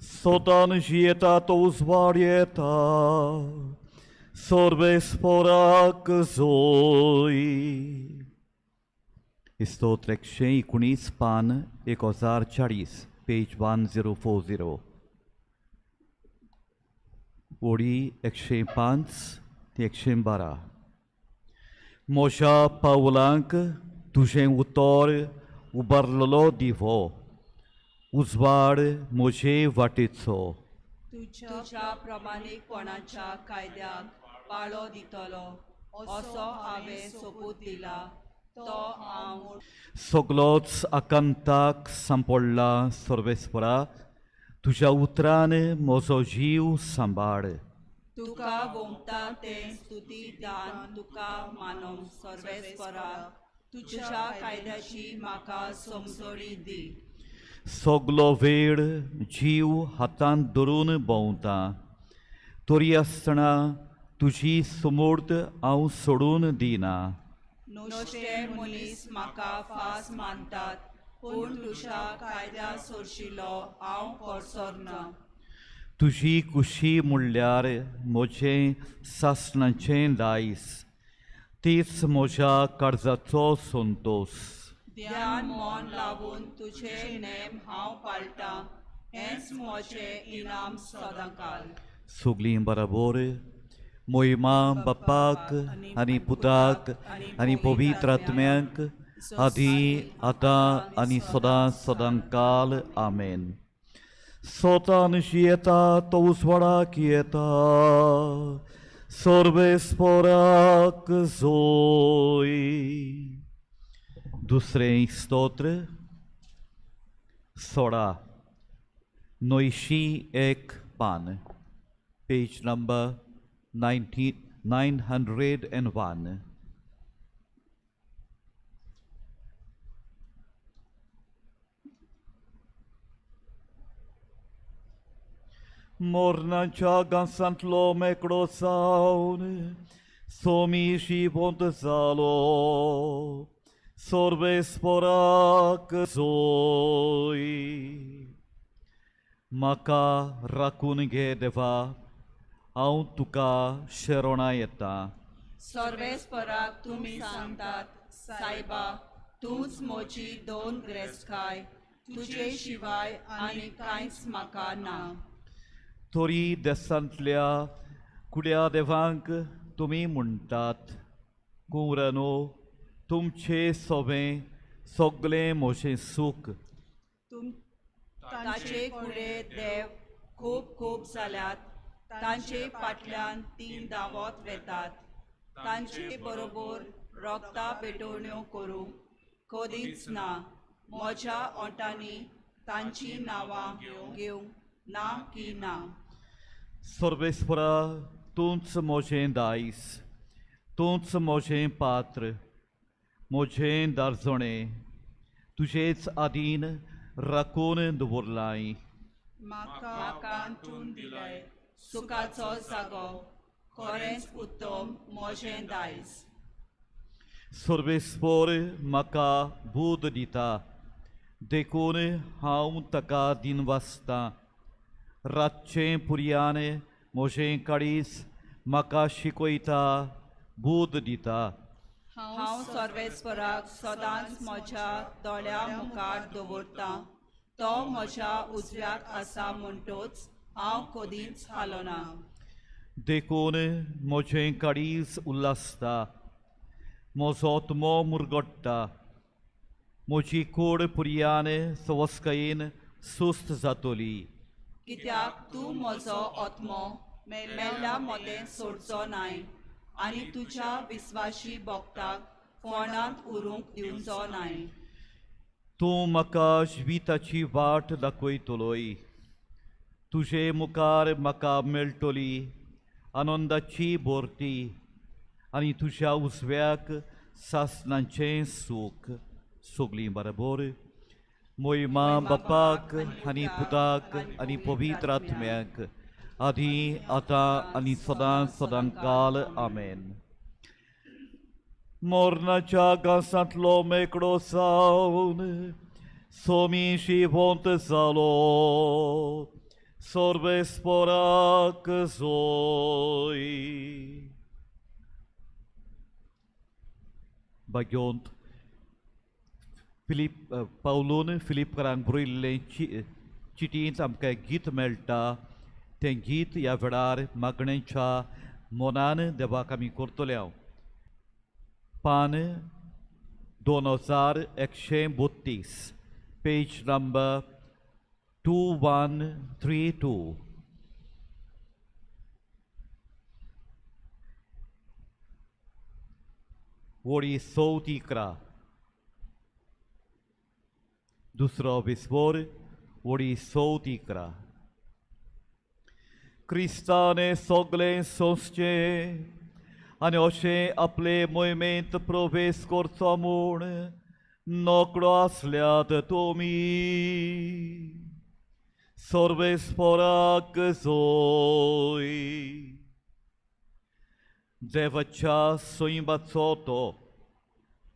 सोतान जियेता तो उजवाड येता सर्वेस्पोराक जोय. स्तोत्र 119 पान 1040 पेज 1040 ओडी 105 ते 112. म्हज्या पावलांक तुजें उतर उबारलेलो दिवो उजवाड म्हजे वाटेचो. तुज्या प्रामाणीकपणाच्या कायद्याक पाळो दितलो असो हांवें सोपूत दिला तो हांव सगलोच आकांताक सांपडला सर्वेस्परा तुज्या उतरान म्हजो जीव सांबाळ. तुका वोमता तें स्तुती दान तुका मानम सर्वेस्परा तुज्या कायद्याची म्हाका समजणी दी. सगलो वेळ जीव हातांत धरून भोंवता तरी आसतना तुजी समूर्त हांव सोडून दिना. नुस्ते मनीस म्हाका फास मानतात पूण तुज्या कायद्या सोरशिलो हांव कोरसरना. तुजी कुशी म्हणल्यार म्हजें सासणाचें दायज तीच म्हज्या काळजाचो संतोश. ध्यान मन लावून तुजे नेम हांव पाळटां हेंच म्हजें इनाम सदांकाल. सगलीं बराबर मोहिमा बापाक आनी पुताक आनी पवित्र आत्म्याक आदी आतां आनी सदां सदांकाल आमेन. सोतान जियेता तो उजवाडाक येता सर्वेस्पोराक जोय. दुसरें स्तोत्र 16 901 पान पेज नंबर 901. मोरनाच्या गांसांतलो मेकळो जावन सोमी जिवंत जालो सर्वेस्पोराक जोय. म्हाका राखून घे देवा हांव तुका शरणां येता. सर्वेस्पराक तुमी सांगतात सायबा तूंच म्हजी दोन ग्रेस्काय तुजे शिवाय आनी कांयच म्हाका ना. तरी देसांतल्या कुड्या देवांक तुमी म्हणटात कुंवरानो तुमचे सोबें सगलें म्हजें सूख. ताचे कुडे देव खूब खूब जाल्यात तांचे फाटल्यान तीं धांवत वेतात तांचे बरोबर रोगता पेटोवण्यो करूंक कदीच ना. म्हज्या ओंठांनी तांची नांवां घेवंक ना की ना. सर्वेस्परा तूंच म्हजें दायज तूंच म्हजें पात्र म्हजें दारजणें तुजेच आदीन राखून दवरलाय. म्हाका बांदून दिलाय सुखाचो जागो खरेंच उत्तम म्हजें दायज. सर्वेस्पोर म्हाका बूद दिता देखून हांव ताका दिनवासतां. रातचें पुरयान म्हजें काळीज म्हाका शिकयता बूद दिता. हांव सर्वेस्पराक सदांच म्हज्या दोळ्या मुखार दवरतां तो म्हज्या उजव्याक आसा म्हणटोच हांव कदींच हालना. देखून म्हजें काळीज उल्हासता म्हजो आत्मो मुरगट्टा. म्हजी कूड पुरयान सवस्कायेन सुस्त जातली. कित्याक तूं म्हजो आत्मो मेल्ल्या मदें सोडचो नाय आनी तुज्या विस्वाशी भक्ताक फोंडांत उरूंक दिवचो नाय. तूं म्हाका जिविताची वाट दाखयतलोय तुजे मुखार म्हाका मेळटली आनंदाची भरती आनी तुज्या उजव्याक सासणाचें सूख. सगळीं बरोबर मोहिमा बापाक आनी पुताक आनी पवित्र आत्म्याक आदी आतां आनी सदां सदां काल आमेन. मरणाच्या घांसांतलो मेकळो जावन सोमी शिवंत जालो सर्वेस्पराक जोय. भाग्योंत फिलीप पावलून फिलिपकारांक बरयल्लें चिटींत आमकां एक गीत मेळटा. तें गीत ह्या वेळार मागणेच्या मनान देवाक आमी करतले. हांव पान 2132, पेज नंबर 2132. वळी 111, दुसरो विस्फोर वळी 111. क्रिस्ताने सगळें सोंसचें आनी अशें आपले मोहिमेंत प्रवेश करचो म्हूण नकळो आसल्यात तुमी सर्वेस्पराक जोय. देवाच्या सैमाचो तो,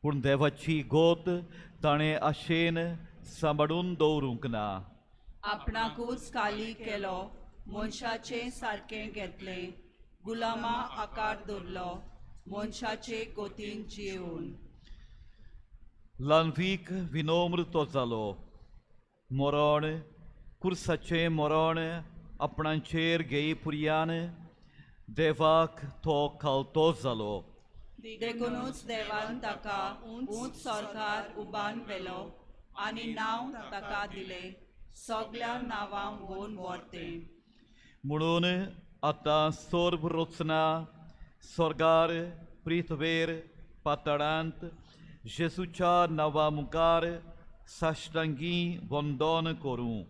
पूण देवाची गोत ताणें आशेन सांबाळून दवरूंक ना. आपणाकूच काली केलो, मनशाचें सारकें घेतलें, गुलामा आकार दवरलो, मनशाचे गोतीन जियेवन. ल्हानवीक विनम्र तो जालो, मरण कुर्साचें मरण आपणाचेर घेई पुरयान देवाक तो खालतो जालो. देखुनूच देवान ताका उंच सरकार उबान व्हेलो आनी नांव ताका दिलें सगळ्या नांवां वोन व्हरतें. म्हणून आतां सर्व रचना स्वर्गार पृथ्वेर पातळांत जेजूच्या नांवा मुखार साश्टांगी वंदन करूं.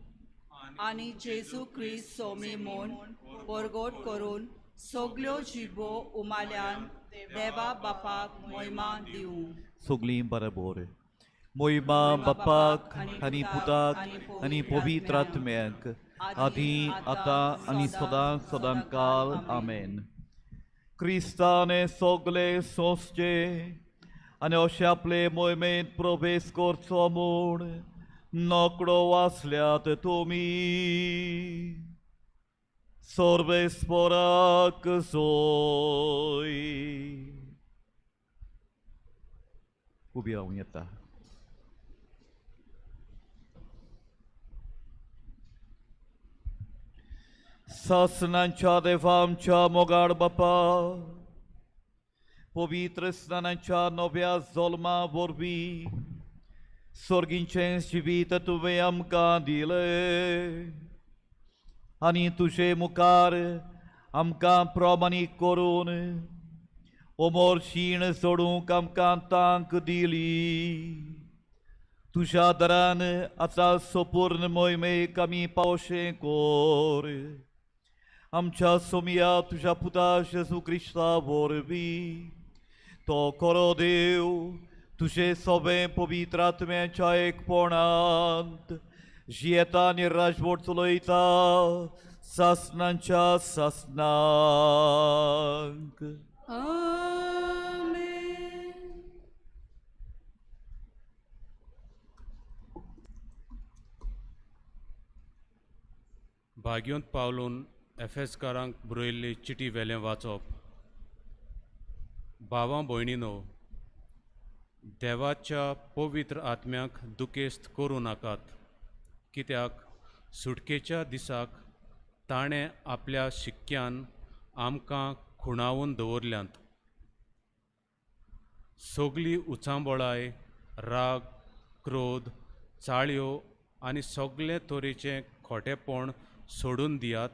आनी जेजू क्रिस्त सोमी म्हूण परगट करून सगल्यो जिबो उमाल्यान देवा बापाक मोहिमा दिवं. सगळीं बरोबर मोहिमा बापाक आनी पुताक आनी पवित्र आत्म्याक आदी आतां आनी सदां सदां काल आमेन. क्रिस्ताने सगळे सोंसचे आनी अशें आपले मोहिमेंत प्रवेश करचो म्हूण नकळो आसल्यात तुमी सर्वेस्पराक जोय. उबी रावूं येता. सासणांच्या देवा आमच्या मोगाळ बापा, पवित्र स्नानाच्या नव्या जल्मा वरवीं सर्गींचें जिवीत तुवें आमकां दिलें आनी तुजे मुखार आमकां प्रमाणीक करून अमर शीण सोडूंक आमकां तांक दिली. तुज्या दरान आतां सोपूर्ण मोहिमेक आमी पावशें कोर. आमच्या सोमया तुज्या पुता जेजू क्रिस्ता वरवीं तो खरो देव तुजें सगळें पवित्र आत्म्याच्या एकपणांत जियेता आनी राजवट चलयता सासणांच्या सासणांक. आमेन. भाग्योंत पावलून एफेसकारांक बरयल्ली चिटी वेलें वाचप. भावां भयणीनो, देवाच्या पवित्र आत्म्याक दुखेस्त करूं नाकात, कित्याक सुटकेच्या दिसाक ताणें आपल्या शिक्क्यान आमकां खुणावून दवरल्यांत. सगली उचांबळाय, राग, क्रोध, चाळयो आनी सगळे तरेचें खोटेपण सोडून दियात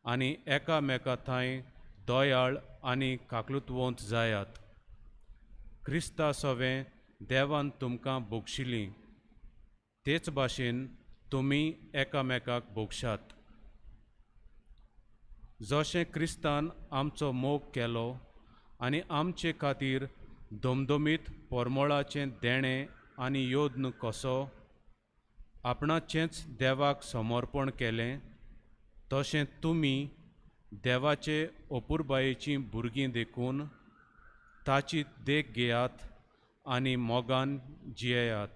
आनी एकामेका थंय दयाळ आनी काकलुतवंत जायात. क्रिस्ता सवें देवान तुमकां भोगशिली, तेच भाशेन तुमी एकामेकाक भोगशात. जशें क्रिस्तान आमचो मोग केलो आनी आमचे खातीर दमदमीत परमळाचें देणें आनी योद्न कसो आपणाचेंच देवाक समर्पण केलें तशें तुमी देवाचे अपुरबायेचीं भुरगीं देखून ताची देख घेयात आनी मोगान जियेयात.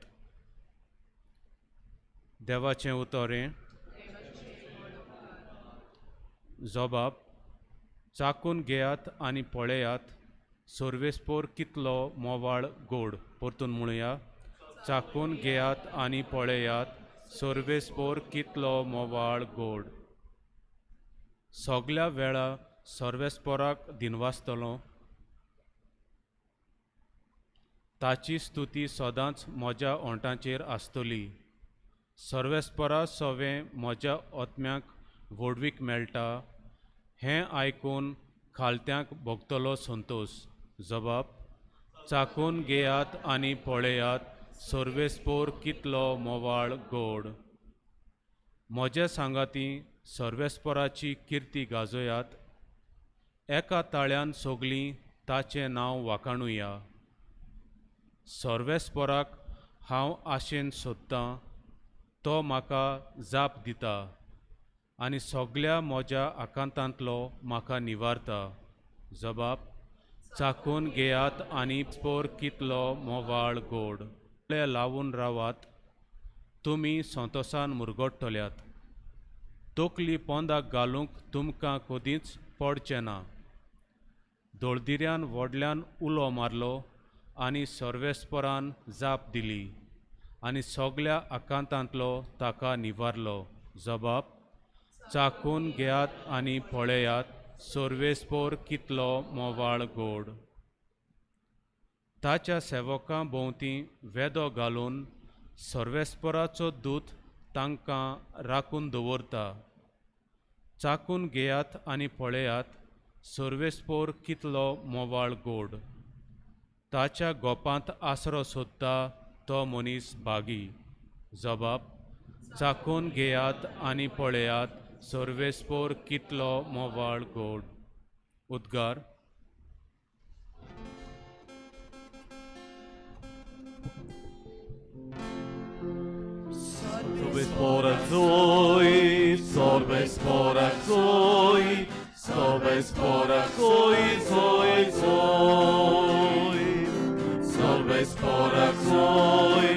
देवाचें उतर हें. जबाब चाकून घेयात आनी पळयात सर्वेस्पोर कितलो मोवाळ गोड. परतून म्हणुया, चाकून घेयात आनी पळयात सर्वेस्पोर कितलो मोवाळ गोड. सगल्या वेळा सर्वेस्पोराक दिनवासतलो, ताची स्तुती सदांच म्हज्या ओंठांचेर आसतली. सर्वेस्पोरा सवें म्हज्या आत्म्याक व्हडवीक मेळटा, हें आयकून खालत्यांक भोगतलो संतोश. जबाब चाकून घेयात आनी पळयात सर्वेस्पोर कितलो मोवाळ गोड. म्हजे सांगाती सर्वेस्पोराची किर्ती गाजयात, एका ताळ्यान सगलीं ताचें नांव वाखाणुया. सर्वेस्पोराक हांव आशेन सोदतां, तो म्हाका जाप दिता आनी सगल्या म्हज्या आकांतांतलो म्हाका निवारता. जबाब चाकून घेयात आनी स्पोर कितलो मोवाळ गोड. लावून रावात, तुमी संतोसान मुरगट्टल्यात. तकली पोंदाक घालूंक तुमकां कदींच पडचें ना. दळदिऱ्यान व्हडल्यान उलो मारलो आनी सर्वेस्परान जाप दिली आनी सगल्या आकांतांतलो ताका निवारलो. जबाब चाकून घेयात आनी पळयात सर्वेस्पोर कितलो मोवाळ गोड. ताच्या सेवकां भोंवती वेदो घालून सर्वेस्पराचो दूत तांकां राखून दवरता. चाकून घेयात आनी पळयात सर्वेस्पोर कितलो मोवाळ गोड. ताच्या गोपांत आसरो सोदता तो मनीस भागी. जबाब चाकून घेयात आनी पळयात सर्वेस्पोर कितलो मोवाळ गोड. उद्गार. Sorbes zoe, sorbes zoe, sorbes zoe, zoe, zoe. Sorbes zoe,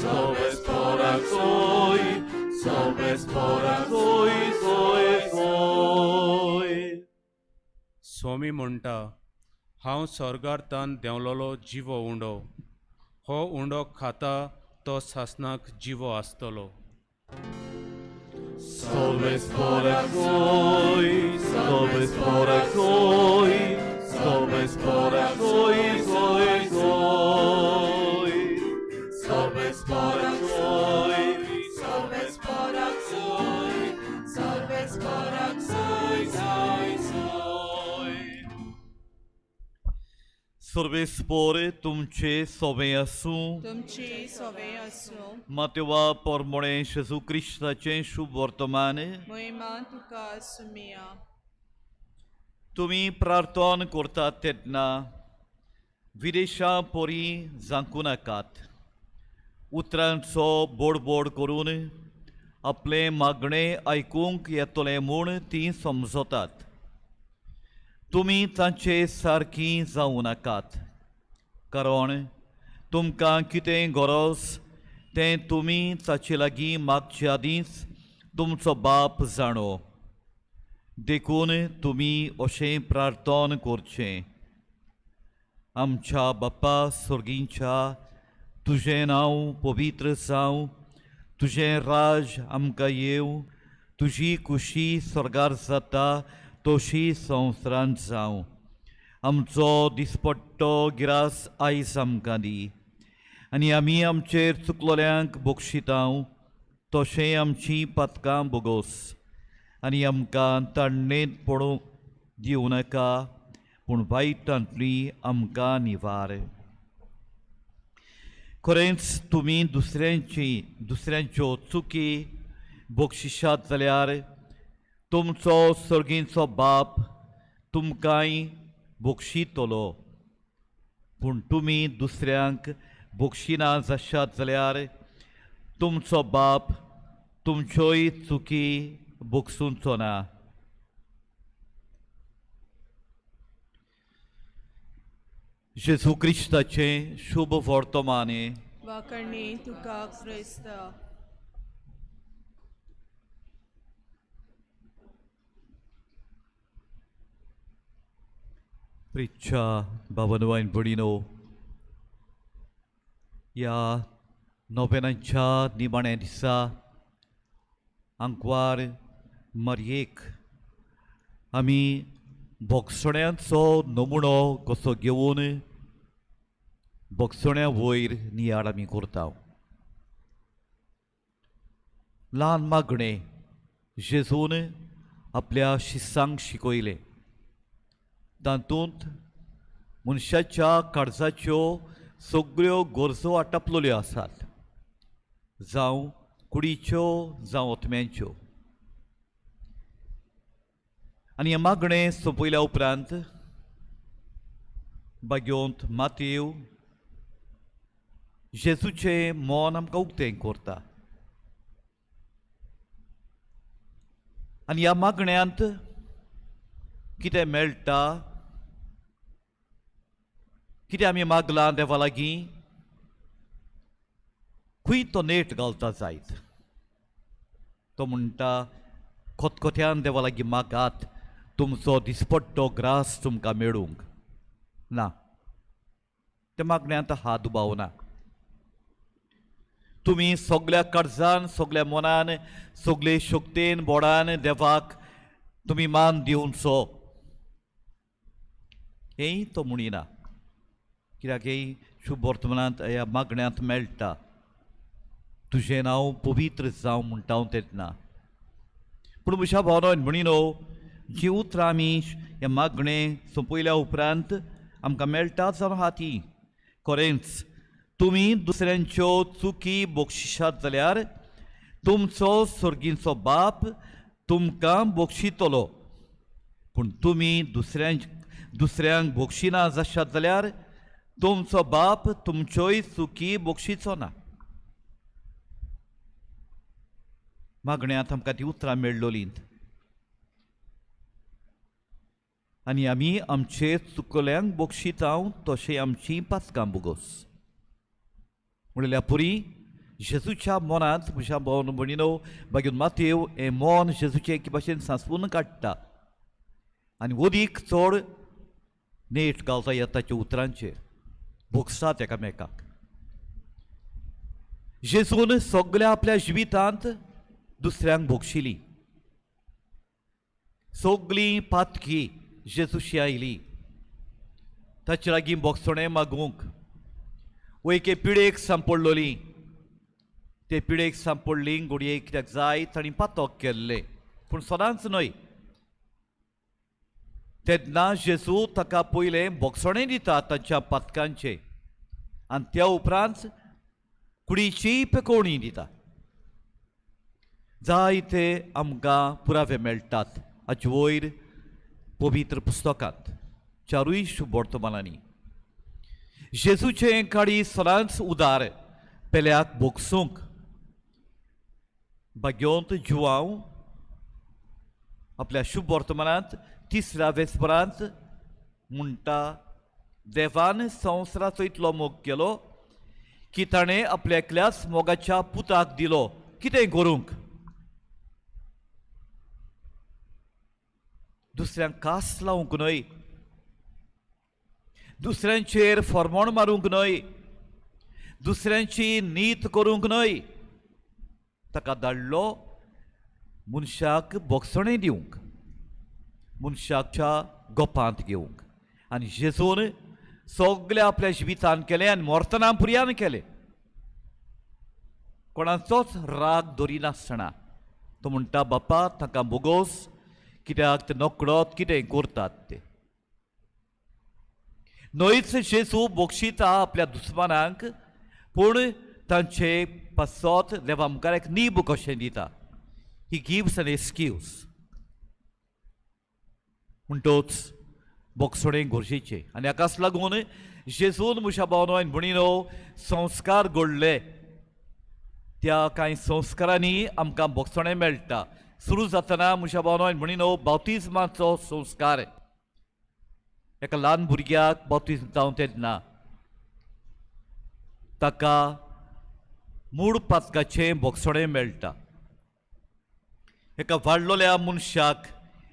sorbes zoe, sorbes zoe, zoe, zoe. स्वामी म्हणटा, हांव स्वर्गार तान देंवलोलो जिवो उंडो, हो उंडो खाता तो सासनाक जिवो आसतलो. Solves zoe, solves zoe, solves zoe, zoe, zoe. Solves zoe, solves zoe, solves zoe, zoe, zoe. सर्वेस्पोर तुमचे सोबे आसूं. तुमची सोवे आसूं. मातेवा पोरमोणे जेजू क्रिस्ताचें शुभ वर्तमान. महिमा तुका सुमिया. तुमी प्रार्थना करतात तेन्ना विदेशा परी जांकू नाकात, उतरांचो बोडबोड करून आपलें मागणें आयकूंक येतलें म्हूण तीं समजतात. तुमी तांचे सारकीं जावं नाकात, कारण तुमकां कितें गरज तें तुमी ताचे लागीं मागचे आदींच तुमचो बाप जाणो. देखून तुमी अशें प्रार्थना करचें: आमच्या बापा सर्गींच्या, तुजें नांव पवित्र जावं, तुजें राज आमकां येवं, तुजी खुशी स्वर्गार जाता तशी संवसारांत जावं. आमचो दिसपट्टो गिरास आयज आमकां दी आनी आमी आमचेर चुकलोल्यांक बक्षितांव तशें आमचीं पातकां बोगोस आनी आमकां ताणणेंत पडूंक दिवं नाका, पूण वायटांतली आमकां निवार. खरेंच तुमी दुसऱ्यांच्यो चुकी बक्षिशात जाल्यार तुमचो सर्गींचो बाप तुमकांय बक्षितलो. पूण तुमी दुसऱ्यांक बोगशिना जाशात जाल्यार तुमचो बाप तुमच्योय चुकी बोगसुचो ना. जेजू क्रिस्ताचें शुभ वर्तमाने. वाकणी तुका क्रिस्त. प्रिच्छा बाबानो आनी भयणीनो, ह्या नोवेनांच्या निमाण्या दिसा आंकवार मारयेक आमी बोगसण्याचो नमुणो कसो घेवन बोगसण्या वयर नियाळ आमी करता. ल्हान मागणें जेजून आपल्या शिसांक शिकयलें. तातूंत मनशाच्या काळजाच्यो सगळ्यो गरजो आटापलेल्यो आसात, जावं कुडीच्यो जावं ओतम्यांच्यो. आनी हें मागणें सोंपयल्या उपरांत बागयोंत मातेव जेजूचें मन आमकां उक्तें करता आनी ह्या मागण्यांत कितें मेळटा, कितें आमी मागलां देवा लागीं, खंय तो नेट घालता जायत. तो म्हणटा खोतखोत्यान देवा लागीं मागात, तुमचो दिसपट्टो ग्रास तुमकां मेळूंक ना. त्या मागण्यांत हात दुबाव ना. तुमी सगल्या काळजान, सगल्या मनान, सगले शक्तेन बोडान देवाक तुमी मान दिवचो हेंय तो म्हणिना, कित्याक हें शुभ वर्तमानांत ह्या मागण्यांत मेळटा. तुजें नांव पवित्र जावं म्हणटा हांव तेन्ना. पूण म्हज्या भावनो म्हणिनो, जीं उतरां आमी हें मागणें सोंपयल्या उपरांत आमकां मेळटा जावन आहा ती खरेंच तुमी दुसऱ्यांच्यो चुकी बक्षिशात जाल्यार तुमचो सर्गींचो बाप तुमकां बक्षितलो. पूण तुमी दुसऱ्यांक बक्षिना जाशात जाल्यार तुमचो बाप तुमच्योय चुकी बक्षिचो ना. मागण्यांत आमकां ती उतरां मेळ्ळोलीं आनी आमी आमचे चुकल्यांक बक्षितां तशें आमची पातकां बोगोस. म्हणल्यार पुरी जेजूच्या मनांत म्हज्या भावन भयणीनो मागीर मातेव हें मन जेजूचें एके भाशेन सांसपून काडटा आनी वदीक चड नेट घालता ह्या ताच्या उतरांचेर, भोगसात एकामेकाक. जेजून सगल्या आपल्या जिवितांत दुसऱ्यांक भोगशिली, सगळीं पातकी जेजूशी आयली ताचे लागीं भोगसणें मागूंक. वो एके पिडेक सांपडलोली, ते पिडेक सांपडली घडये कित्याक जाय तांणी पातक केल्लें, पूण सदांच न्हय. तेन्ना जेजू ताका पयलें भोगसणें दिता ताच्या पातकांचें आनी त्या उपरांत कुडीची पेकोवणी दिता. जायते आमकां पुरावे मेळटात हाचे वयर पवित्र पुस्तकांत चारूय शुभ वर्तमानांनी. जेजूचें काळी सदांच उदार पेल्याक भोगसूंक. भाग्योंत जुवांव आपल्या शुभ वर्तमानांत तिसऱ्या वेसपरांत म्हणटा, देवान संवसाराचो इतलो मोग केलो की ताणें आपल्या एकल्याच मोगाच्या पुताक दिलो कितें करूंक, दुसऱ्यांक कास लावंक न्हय, दुसऱ्यांचेर फॉर्मोण मारूंक न्हय, दुसऱ्यांची नीत करूंक न्हय, ताका धाडलो मनशाक भोगसणें दिवंक, मनशाच्या गोपांत घेवंक. आनी जेजून सगळें आपल्या जिवितान केलें आनी मरतना पुरयान केलें. कोणाचोच राग दरिनासतना तो म्हणटा, बापा तांकां बोगोस, कित्याक ते नकळत कितें करतात ते. न्हयच जेजू बक्षिता आपल्या दुस्मानांक, पूण तांचे पासत देवा मुखार एक नीब कशें दिता. He gives an excuse. म्हणटोच बोगसोणें गरजेचें आनी हाकाच लागून जेजून म्हज्या भावनो आनी भयणीनो संस्कार घडले. त्या कांय संस्कारांनी आमकां बोगसोणें मेळटा. सुरू जातना म्हज्या भावनो आनी भयणीनो बाप्तिज्माचो संस्कार. एका ल्हान भुरग्याक बाप्तिज्म जावं तेन्ना ताका मूळ पातकाचें बोगसोणें मेळटा. एका वाडलोल्या मनशाक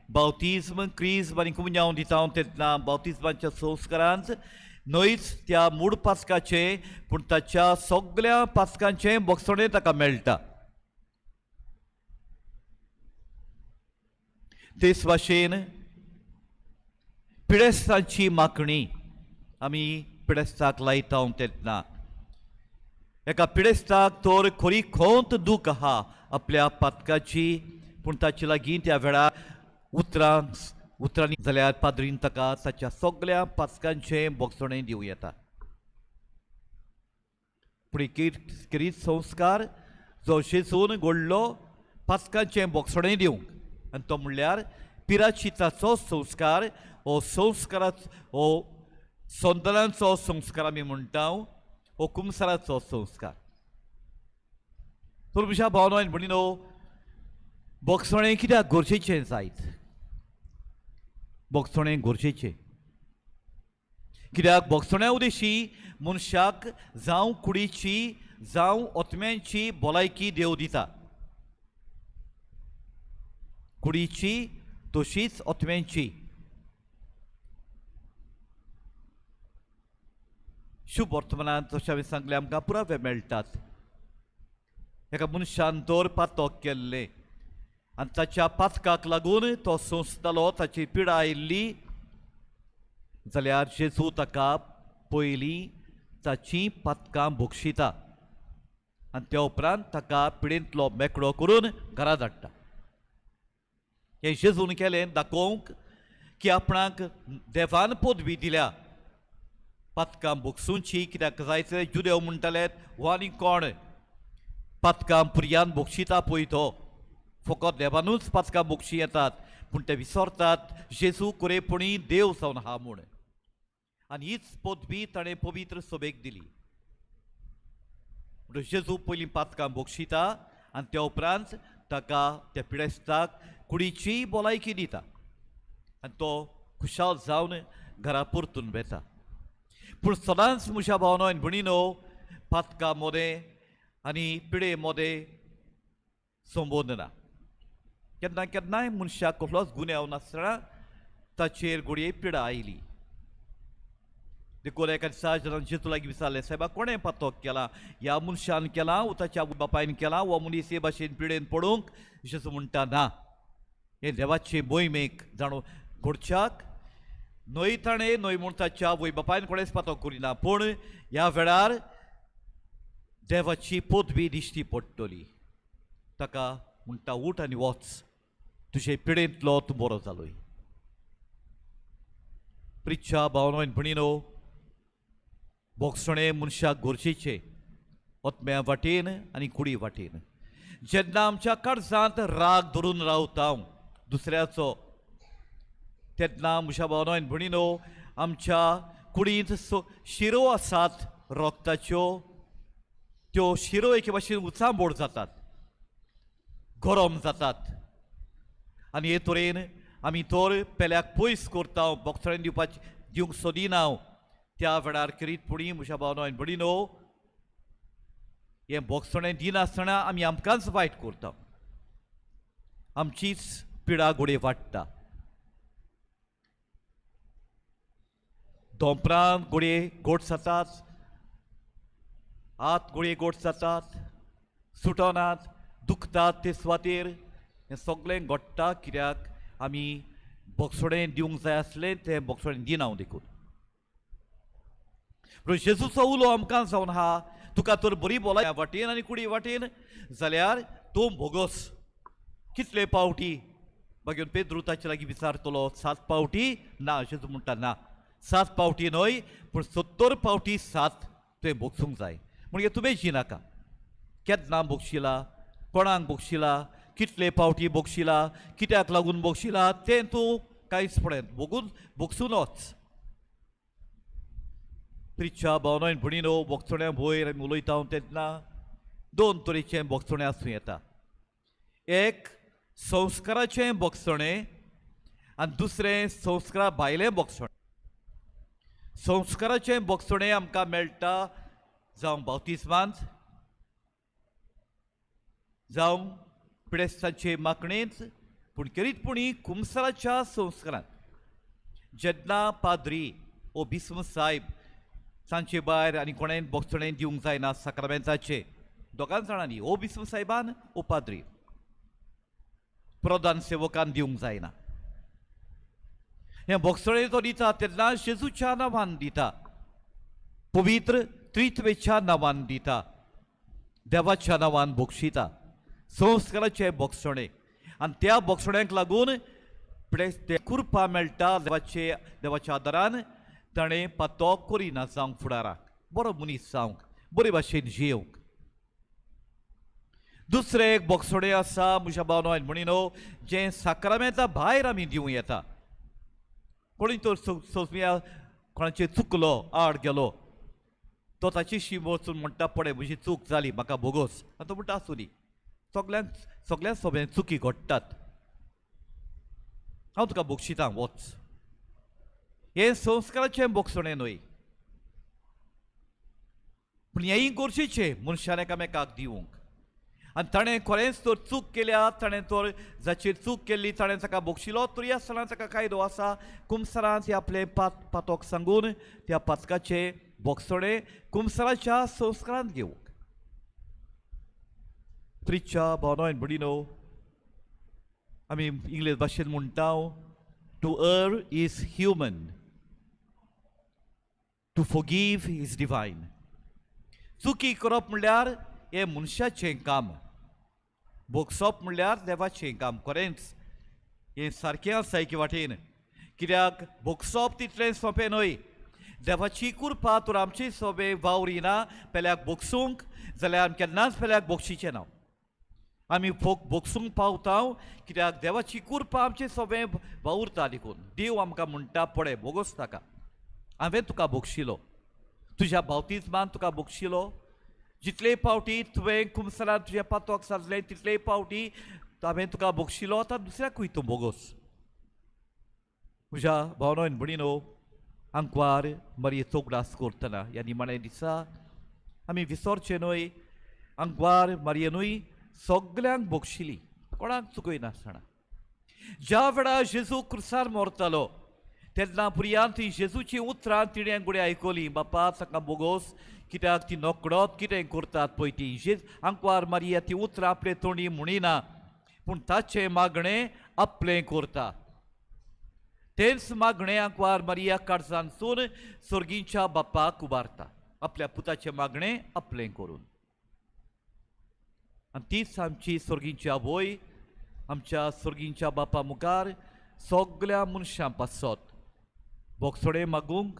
बाप्तिज्म, क्रिज्म आनी कुमुन्यांव दिता तेन्ना बाप्तिज्माच्या संस्कारांत न्हयच त्या मूळ पातकाचें पूण ताच्या सगळ्या पातकांचें बोगसोणें ताका मेळटा. तेच भाशेन पिडेस्तांची मागणी आमी पिडेस्ताक लायता तेन्ना एका पिडेस्ताक तर खरी खोंत दूख आहा आपल्या पातकाची, पूण ताचे लागीं त्या वेळार उतरांनी जाल्यार पाद्रीन ताका ताच्या सगळ्या पातकांचें बोगसणें दिवं येता. पूण खेरीत संस्कार जो जेजून घडलो पातकांचें बोगसणें दिवंक, आनी तो म्हणल्यार पिराचिताचो संस्कार. हो संस्काराचो, हो संतनांचो संस्कार आमी म्हणटा, हो कुमसाराचो संस्कार. तर म्हज्या भावनो आनी भयणीनो, बोगसणें कित्याक गरजेचें जायत? बोगसणें गरजेचें कित्याक बोगसण्या उदेशी मनशाक जावं कुडीची जावं ओतम्यांची भलायकी देव दिता. कुडीची तशीच ओतम्यांची. शुभ वर्तमानांत जशें हांवें सांगलें आमकां पुरावे मेळटात. एका मनशान तर पातक केल्लें आनी ताच्या पातकाक लागून तो सोंसतालो, ताची पिडा आयिल्ली जाल्यार जेजू ताका पयलीं ताचीं पातकां भोगशिता आनी त्या उपरांत ताका पिडेंतलो मेकळो करून घरा धाडटा. हें जेजून केलें दाखोवंक की आपणाक देवान पदवी दिल्या पातकां भोगसुची. कित्याक जायते जुदेव म्हणटाले हो आनी कोण पातकां पुरयान भोगशिता पळय, तो फकत देवानूच पातकां भोगशी येतात, पूण ते विसरतात जेजू कुरेपणी देव जावन आहा म्हूण. आनी हीच पदवी ताणें पवित्र सभेक दिली. म्हणटकच जेजू पयलीं पातकां भोगशिता आनी त्या उपरांत ताका त्या पिडेस्ताक कुडीची भलायकी दिता आनी तो खुशाल जावन घरा परतून वेता. पूण सदांच म्हज्या भावनो आनी भयणीनो, पातकां मोदें आनी पिडे मोदें संबोध ना. केन्ना केन्नाय मनशाक कसलोच गुन्यांव नासतना ताचेर घडये पिडा आयली. देखून एका दिसा जेन्ना जेजू लागीं विचारलें, सायबा कोणें पातक केलां, ह्या मनशान केलां वो ताच्या बापायन केलां वो मनीस हे भाशेन पिडेन पडूंक? जेजू म्हणटा ना, हें देवाचे मोहिमेक जाणू घडच्याक न्हय ताणें न्हय म्हूण ताच्या आवय बापायन कोणेंच पातक करिना, पूण ह्या वेळार देवाची पदवी दिश्टी पडटली. ताका म्हणटा उठ आनी वच, तुजे पिडेंतलो तूं बरो जालोय. प्रिच्छा भावनो आनी भयणीनो, बोगसणें मनशाक गरजेचें ओतम्या वाटेन आनी कुडी वाटेन. जेन्ना आमच्या काळजांत राग धरून रावता दुसऱ्याचो तेन्ना म्हज्या भावनो आनी भयणीनो आमच्या कुडींत शिरो आसात रोगताच्यो, त्यो शिरो एके भाशेन उचांबोड जातात, गरम जातात आनी हे तरेन आमी तर पेल्याक पयस करता, बोगसणें दिवपाचें दिवंक सोदिना. त्या वेळार खेरीतपणी म्हज्या भावनो आनी भयणीनो हें बोगसणें दिनासतना आमी आमकांच वायट करता, आमचीच पिडा घोडये वाडटा. दोंपरां घोडये गोड जातात, हात घोडये गोड जातात, सुटनात, दुखतात ते सुवातेर. हें सगळें घडटा कित्याक आमी बोगसणें दिवंक जाय आसलें तें बोगसणें दिना देखून. पूण जेजूचो उलो आमकां जावन आहा, तुका तर बरी बोलाय वाटेन आनी कुडी वाटेन जाल्यार तूं भोगोस. कितले पावटी मागीर पेद्रू ताचे लागीं विचारतलो, 7 पावटी? ना, जेजू म्हणटा ना, 7 पावटी न्हय पूण 70 पावटी 7 तुवें भोगसूंक जाय. म्हणजे तुवें नाका केन्ना भोगशिला, कोणाक भोगशिला, कितले पावटी भोगशिला, कित्याक लागून भोगशिला तें तूं कांयच पळयत भोगून भोगसूनच. प्रिच्या भावनान भणिनो, भोगसण्या भोयर आमी उलयता तेन्ना दोन तरेचें भोगसणें आसूं येता. एक संस्काराचें भोगसणें आनी दुसरें संस्कारा भायलें भोगसणें. संस्काराचें भोगसणें आमकां मेळटा जावं बावतिस्मांत, जावं पिडेस्तांचे मागणेंत, पूण खेरीतपणी कुमसराच्या संस्कारांत. जेन्ना पाद्री ओ बिस्म साहेब तांचे भायर आनी कोणें भोगसणें दिवंक जायना साक्रामेंताचें, दोगां जाणांनी, ओ बिस्म साहेबान ओ पाद्री, प्रधान सेवकान दिवंक जायना. हें भोगसणें तो दिता तेन्ना जेजूच्या नांवान दिता, पवित्र त्रित्वेच्या नांवान दिता, देवाच्या नांवान भोगशिता. संस्काराचें भोगसणें आनी त्या भोगसण्याक लागून ते कृपा मेळटा. देवाचे देवाच्या आदारान ताणें पातो करिना जावंक, फुडाराक बरो मनीस जावंक, बरे भाशेन जियेवंक. दुसरें एक भोगसणें आसा म्हज्या भावनो म्हणिनो, जें साक्रामेंता भायर आमी दिवं येता. कोणी तर सोंसमिया कोणाचेर चुकलो, आड गेलो, तो ताची वचून म्हणटा, पळय म्हजी चूक जाली, म्हाका भोगोस. आनी तो म्हणटा आसूं दी, सगल्यांक सगळ्या सोबें चुकी घडटात, हांव तुका भोगशितां, वच. हें संस्काराचें भोगसणें न्हय, पूण हेंय गरजेचें मनशान एकामेकाक दिवंक. आनी ताणें खरेंच तर चूक केल्या, ताणें तर जाचेर चूक केल्ली ताणें ताका भोगशिलो, तरी आसतना ताका कायदो आसा कुमसरांत ते आपलें पातोक सांगून त्या पातकाचें भोगसणें कुमसराच्या संस्कारांत घेवंक. त्रिच्या भावनो भणिनो, आमी इंग्लीश भाशेन म्हणटा, to err is human, to forgive is divine. चुकी करप म्हणल्यार हें मनशाचें काम, भोगसप म्हणल्यार देवाचें काम. खरेंच हें सारकें आसा एके वाटेन, कित्याक भोगसप तितलें सोंपें न्हय. देवाची कृपा तर आमची सोबे वावरिना पेल्याक भोगसूंक जाल्यार आमी केन्नाच पेल्याक भोगशीचें ना. आमी भोगसूंक पावता कित्याक देवाची कृपा आमचे सोबे वावुरता. देखून देव आमकां म्हणटा, पळय भोगोस ताका, हांवें तुका भोगशिलो, तुज्या बावतिज्मान तुका भोगशिलो, जितले पावटी तुवें कुमसरान तुज्या पातोक साजलें तितले पावटी हांवें तुका भोगशिलो, आतां दुसऱ्याकूय तूं भोगोस. म्हज्या भावनो भणिनो, आंकवार मारयेचो उगडास करतना ह्या निमाण्या दिसा आमी विसरचें न्हय, आंकवार मारयेनूय सगल्यांक भोगशिली, कोणाक चुकयनासतना. ज्या वेळार जेजू क्रुसार मरतालो तेन्ना भुरग्यान ती जेजूची उतरां तिणें गुडे आयकली, बापा ताका बोगोस, कित्याक ती नकडत कितें करतात पळय ती. जेज आंकवार मारया ती उतरां आपले तोंडी म्हणिना, पूण ताचें मागणें आपलें करता. तेंच मागणें आंकवार मारया काळजांतसून सर्गीच्या बापाक उबारता, आपल्या पुताचें मागणें आपलें करून. आनी तीच आमची सर्गीची आवय आमच्या सर्गीच्या बापा मुखार सगल्या मनशां पासत भोगसणें मागूंक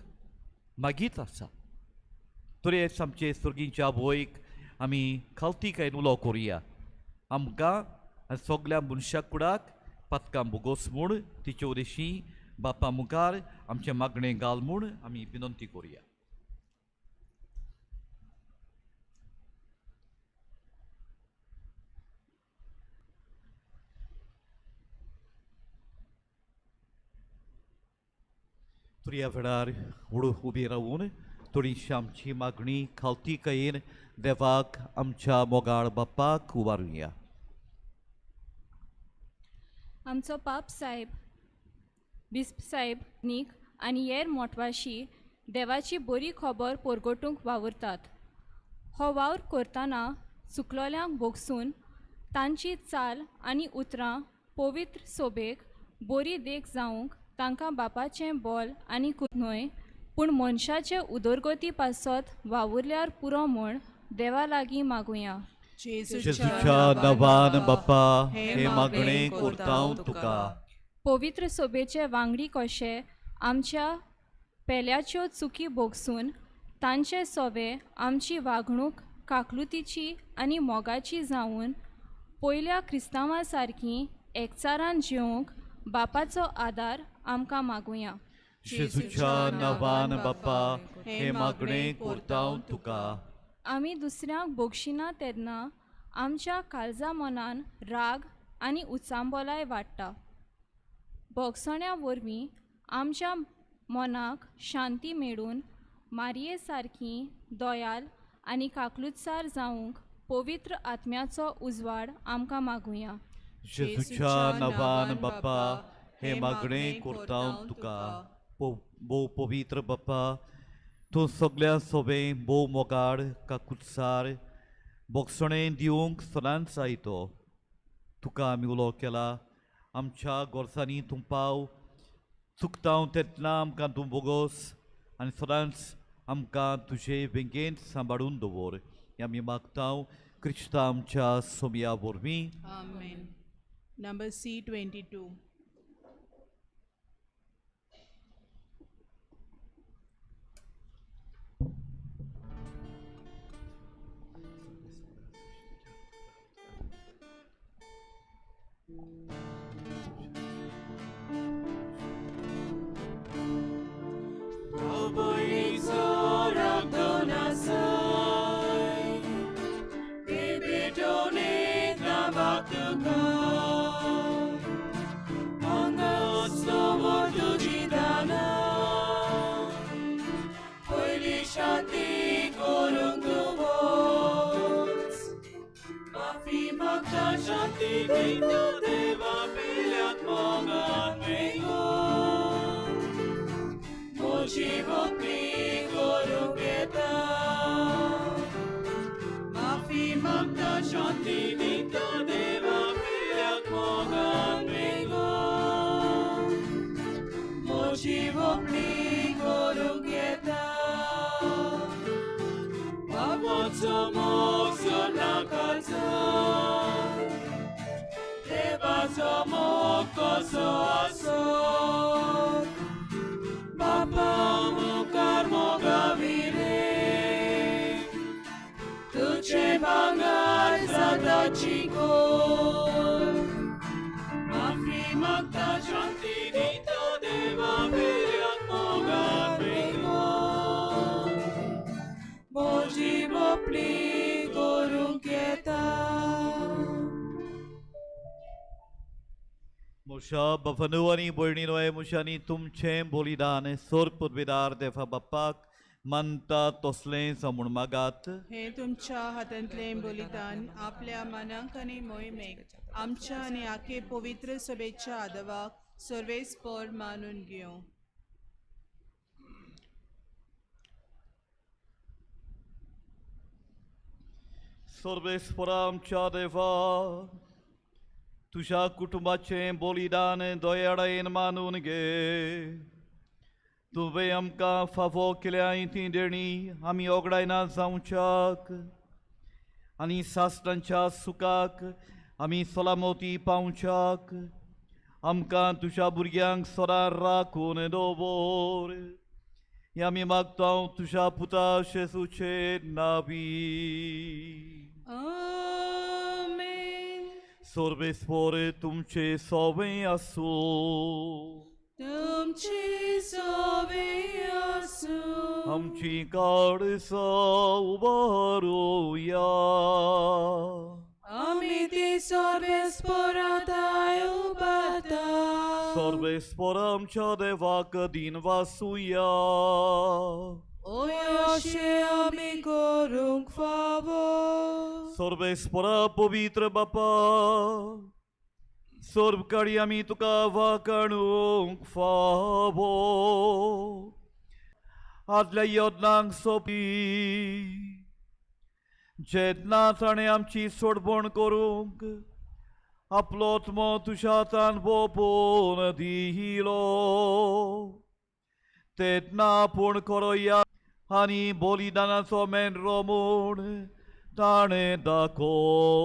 मागीत आसा. तरेच आमचे सर्गीच्या आवयक आमी खावतीकायेन उलो करुया, आमकां आनी सगल्या मनशा कुडाक पातकां भोगोस म्हूण तिचे वरशीं बापा मुखार आमचें मागणें घाल म्हूण आमी विनंती करुया. तर ह्या वेळार उबी रावून थोडीशी आमची मागणी खावतीकायेन देवाक आमच्या मोगाळ बापाक उबारुया. आमचो पाप साहेब, बिस्प साहेब नीक आनी हेर मोटवाशी देवाची बरी खबर परगटूंक वावुरतात. हो वावर करतना चुकलोल्यांक भोगसून तांची चाल आनी उतरां पवित्र सोबेक बरी देख जावंक तांकां बापाचें बोल आनी न्हय पूण मनशाचे उदरगती पासत वावुरल्यार पुरो म्हूण देवा लागीं मागुया. जेजूच्या नांवान बापा हे मागणें करता तुका. पवित्र सोबेचे वांगडी कशे आमच्या पेल्याच्यो चुकी भोगसून तांचे सोवे आमची वागणूक काकलुतीची आनी मोगाची जावन पयल्या क्रिस्तांवा सारकी एकचारान जिवंक बापाचो आदार आमकां मागुया. जेजूच्या नांवान बापा हें मागणें करता तुका. आमी दुसऱ्यांक भोगशिना तेन्ना आमच्या काळजा मनान राग आनी उचांबोलाय वाडटा. भोगसण्या वरवीं आमच्या मनाक शांती मेळून मारये सारकी दयाल आनी काकलुत्सार जावंक पवित्र आत्म्याचो उजवाड आमकां मागुया. जेजूच्या नांवान बापा हें मागणें करता तुका. भोव पवित्र बापा, तूं सगळ्या सोबें भोव मोगाळ काकुत्सार भोगसणें दिवंक सदांच जायतो. तुका आमी उलो केला, आमच्या गोरसांनी तूं पाव, चुकता तेन्ना आमकां तूं बोगोस आनी सदांच आमकां तुजे वेंगेंत सांबाळून दवर. हें आमी मागता क्रिस्ता आमच्या सोमया वरवीं. आमेन. Number C22. मोशा बापानू आनी भयणीनो, मोशांनी तुमचें बलिदान सोर पुर्वेदार देवा बाप्पाक मानता तसलें म्हूण मागात. हे तुमच्या हातांतलें बलिदान आपल्या मनाक आनी मोहिमेक आमच्या आनी आखे पवित्र सभेच्या आदवाक सर्वेस्पर मानून घेवं. सर्वेस्परा आमच्या देवा, तुज्या कुटुंबाचें बलिदान दयाळायेन मानून घे. तुवें आमकां फावो केल्या ती देणी आमी ओगडायना जावच्याक आनी सासणांच्या सुखाक आमी सलामती पावच्याक आमकां तुज्या भुरग्यांक सदां राखून दवर. हें आमी मागता तुज्या पुता जेजूचे नांवी. आमेन. सर्वेस्पर तुमचे सोबें आसूं. तुमचे सोबें आसूं. आमची काळसां उबारुया. आमी ती सर्वेस्पराताय उबारता. सर्वेस्पर आमच्या देवाक दीन वासुया. अशें आमी करूंक फावो. सर्वेस्परा पवित्र बापा, सर्वकाळी आमी तुका वाकाणूंक फावो. आदल्या यत्नांक सोंपी जेन्ना ताणें आमची सोडवण करूंक आपलो आत्मो तुज्या हातान बोपून दिलो तेन्ना आपूण खरो या आनी बलिदानाचो मेंढरो म्हूण ताणें दाखयलो.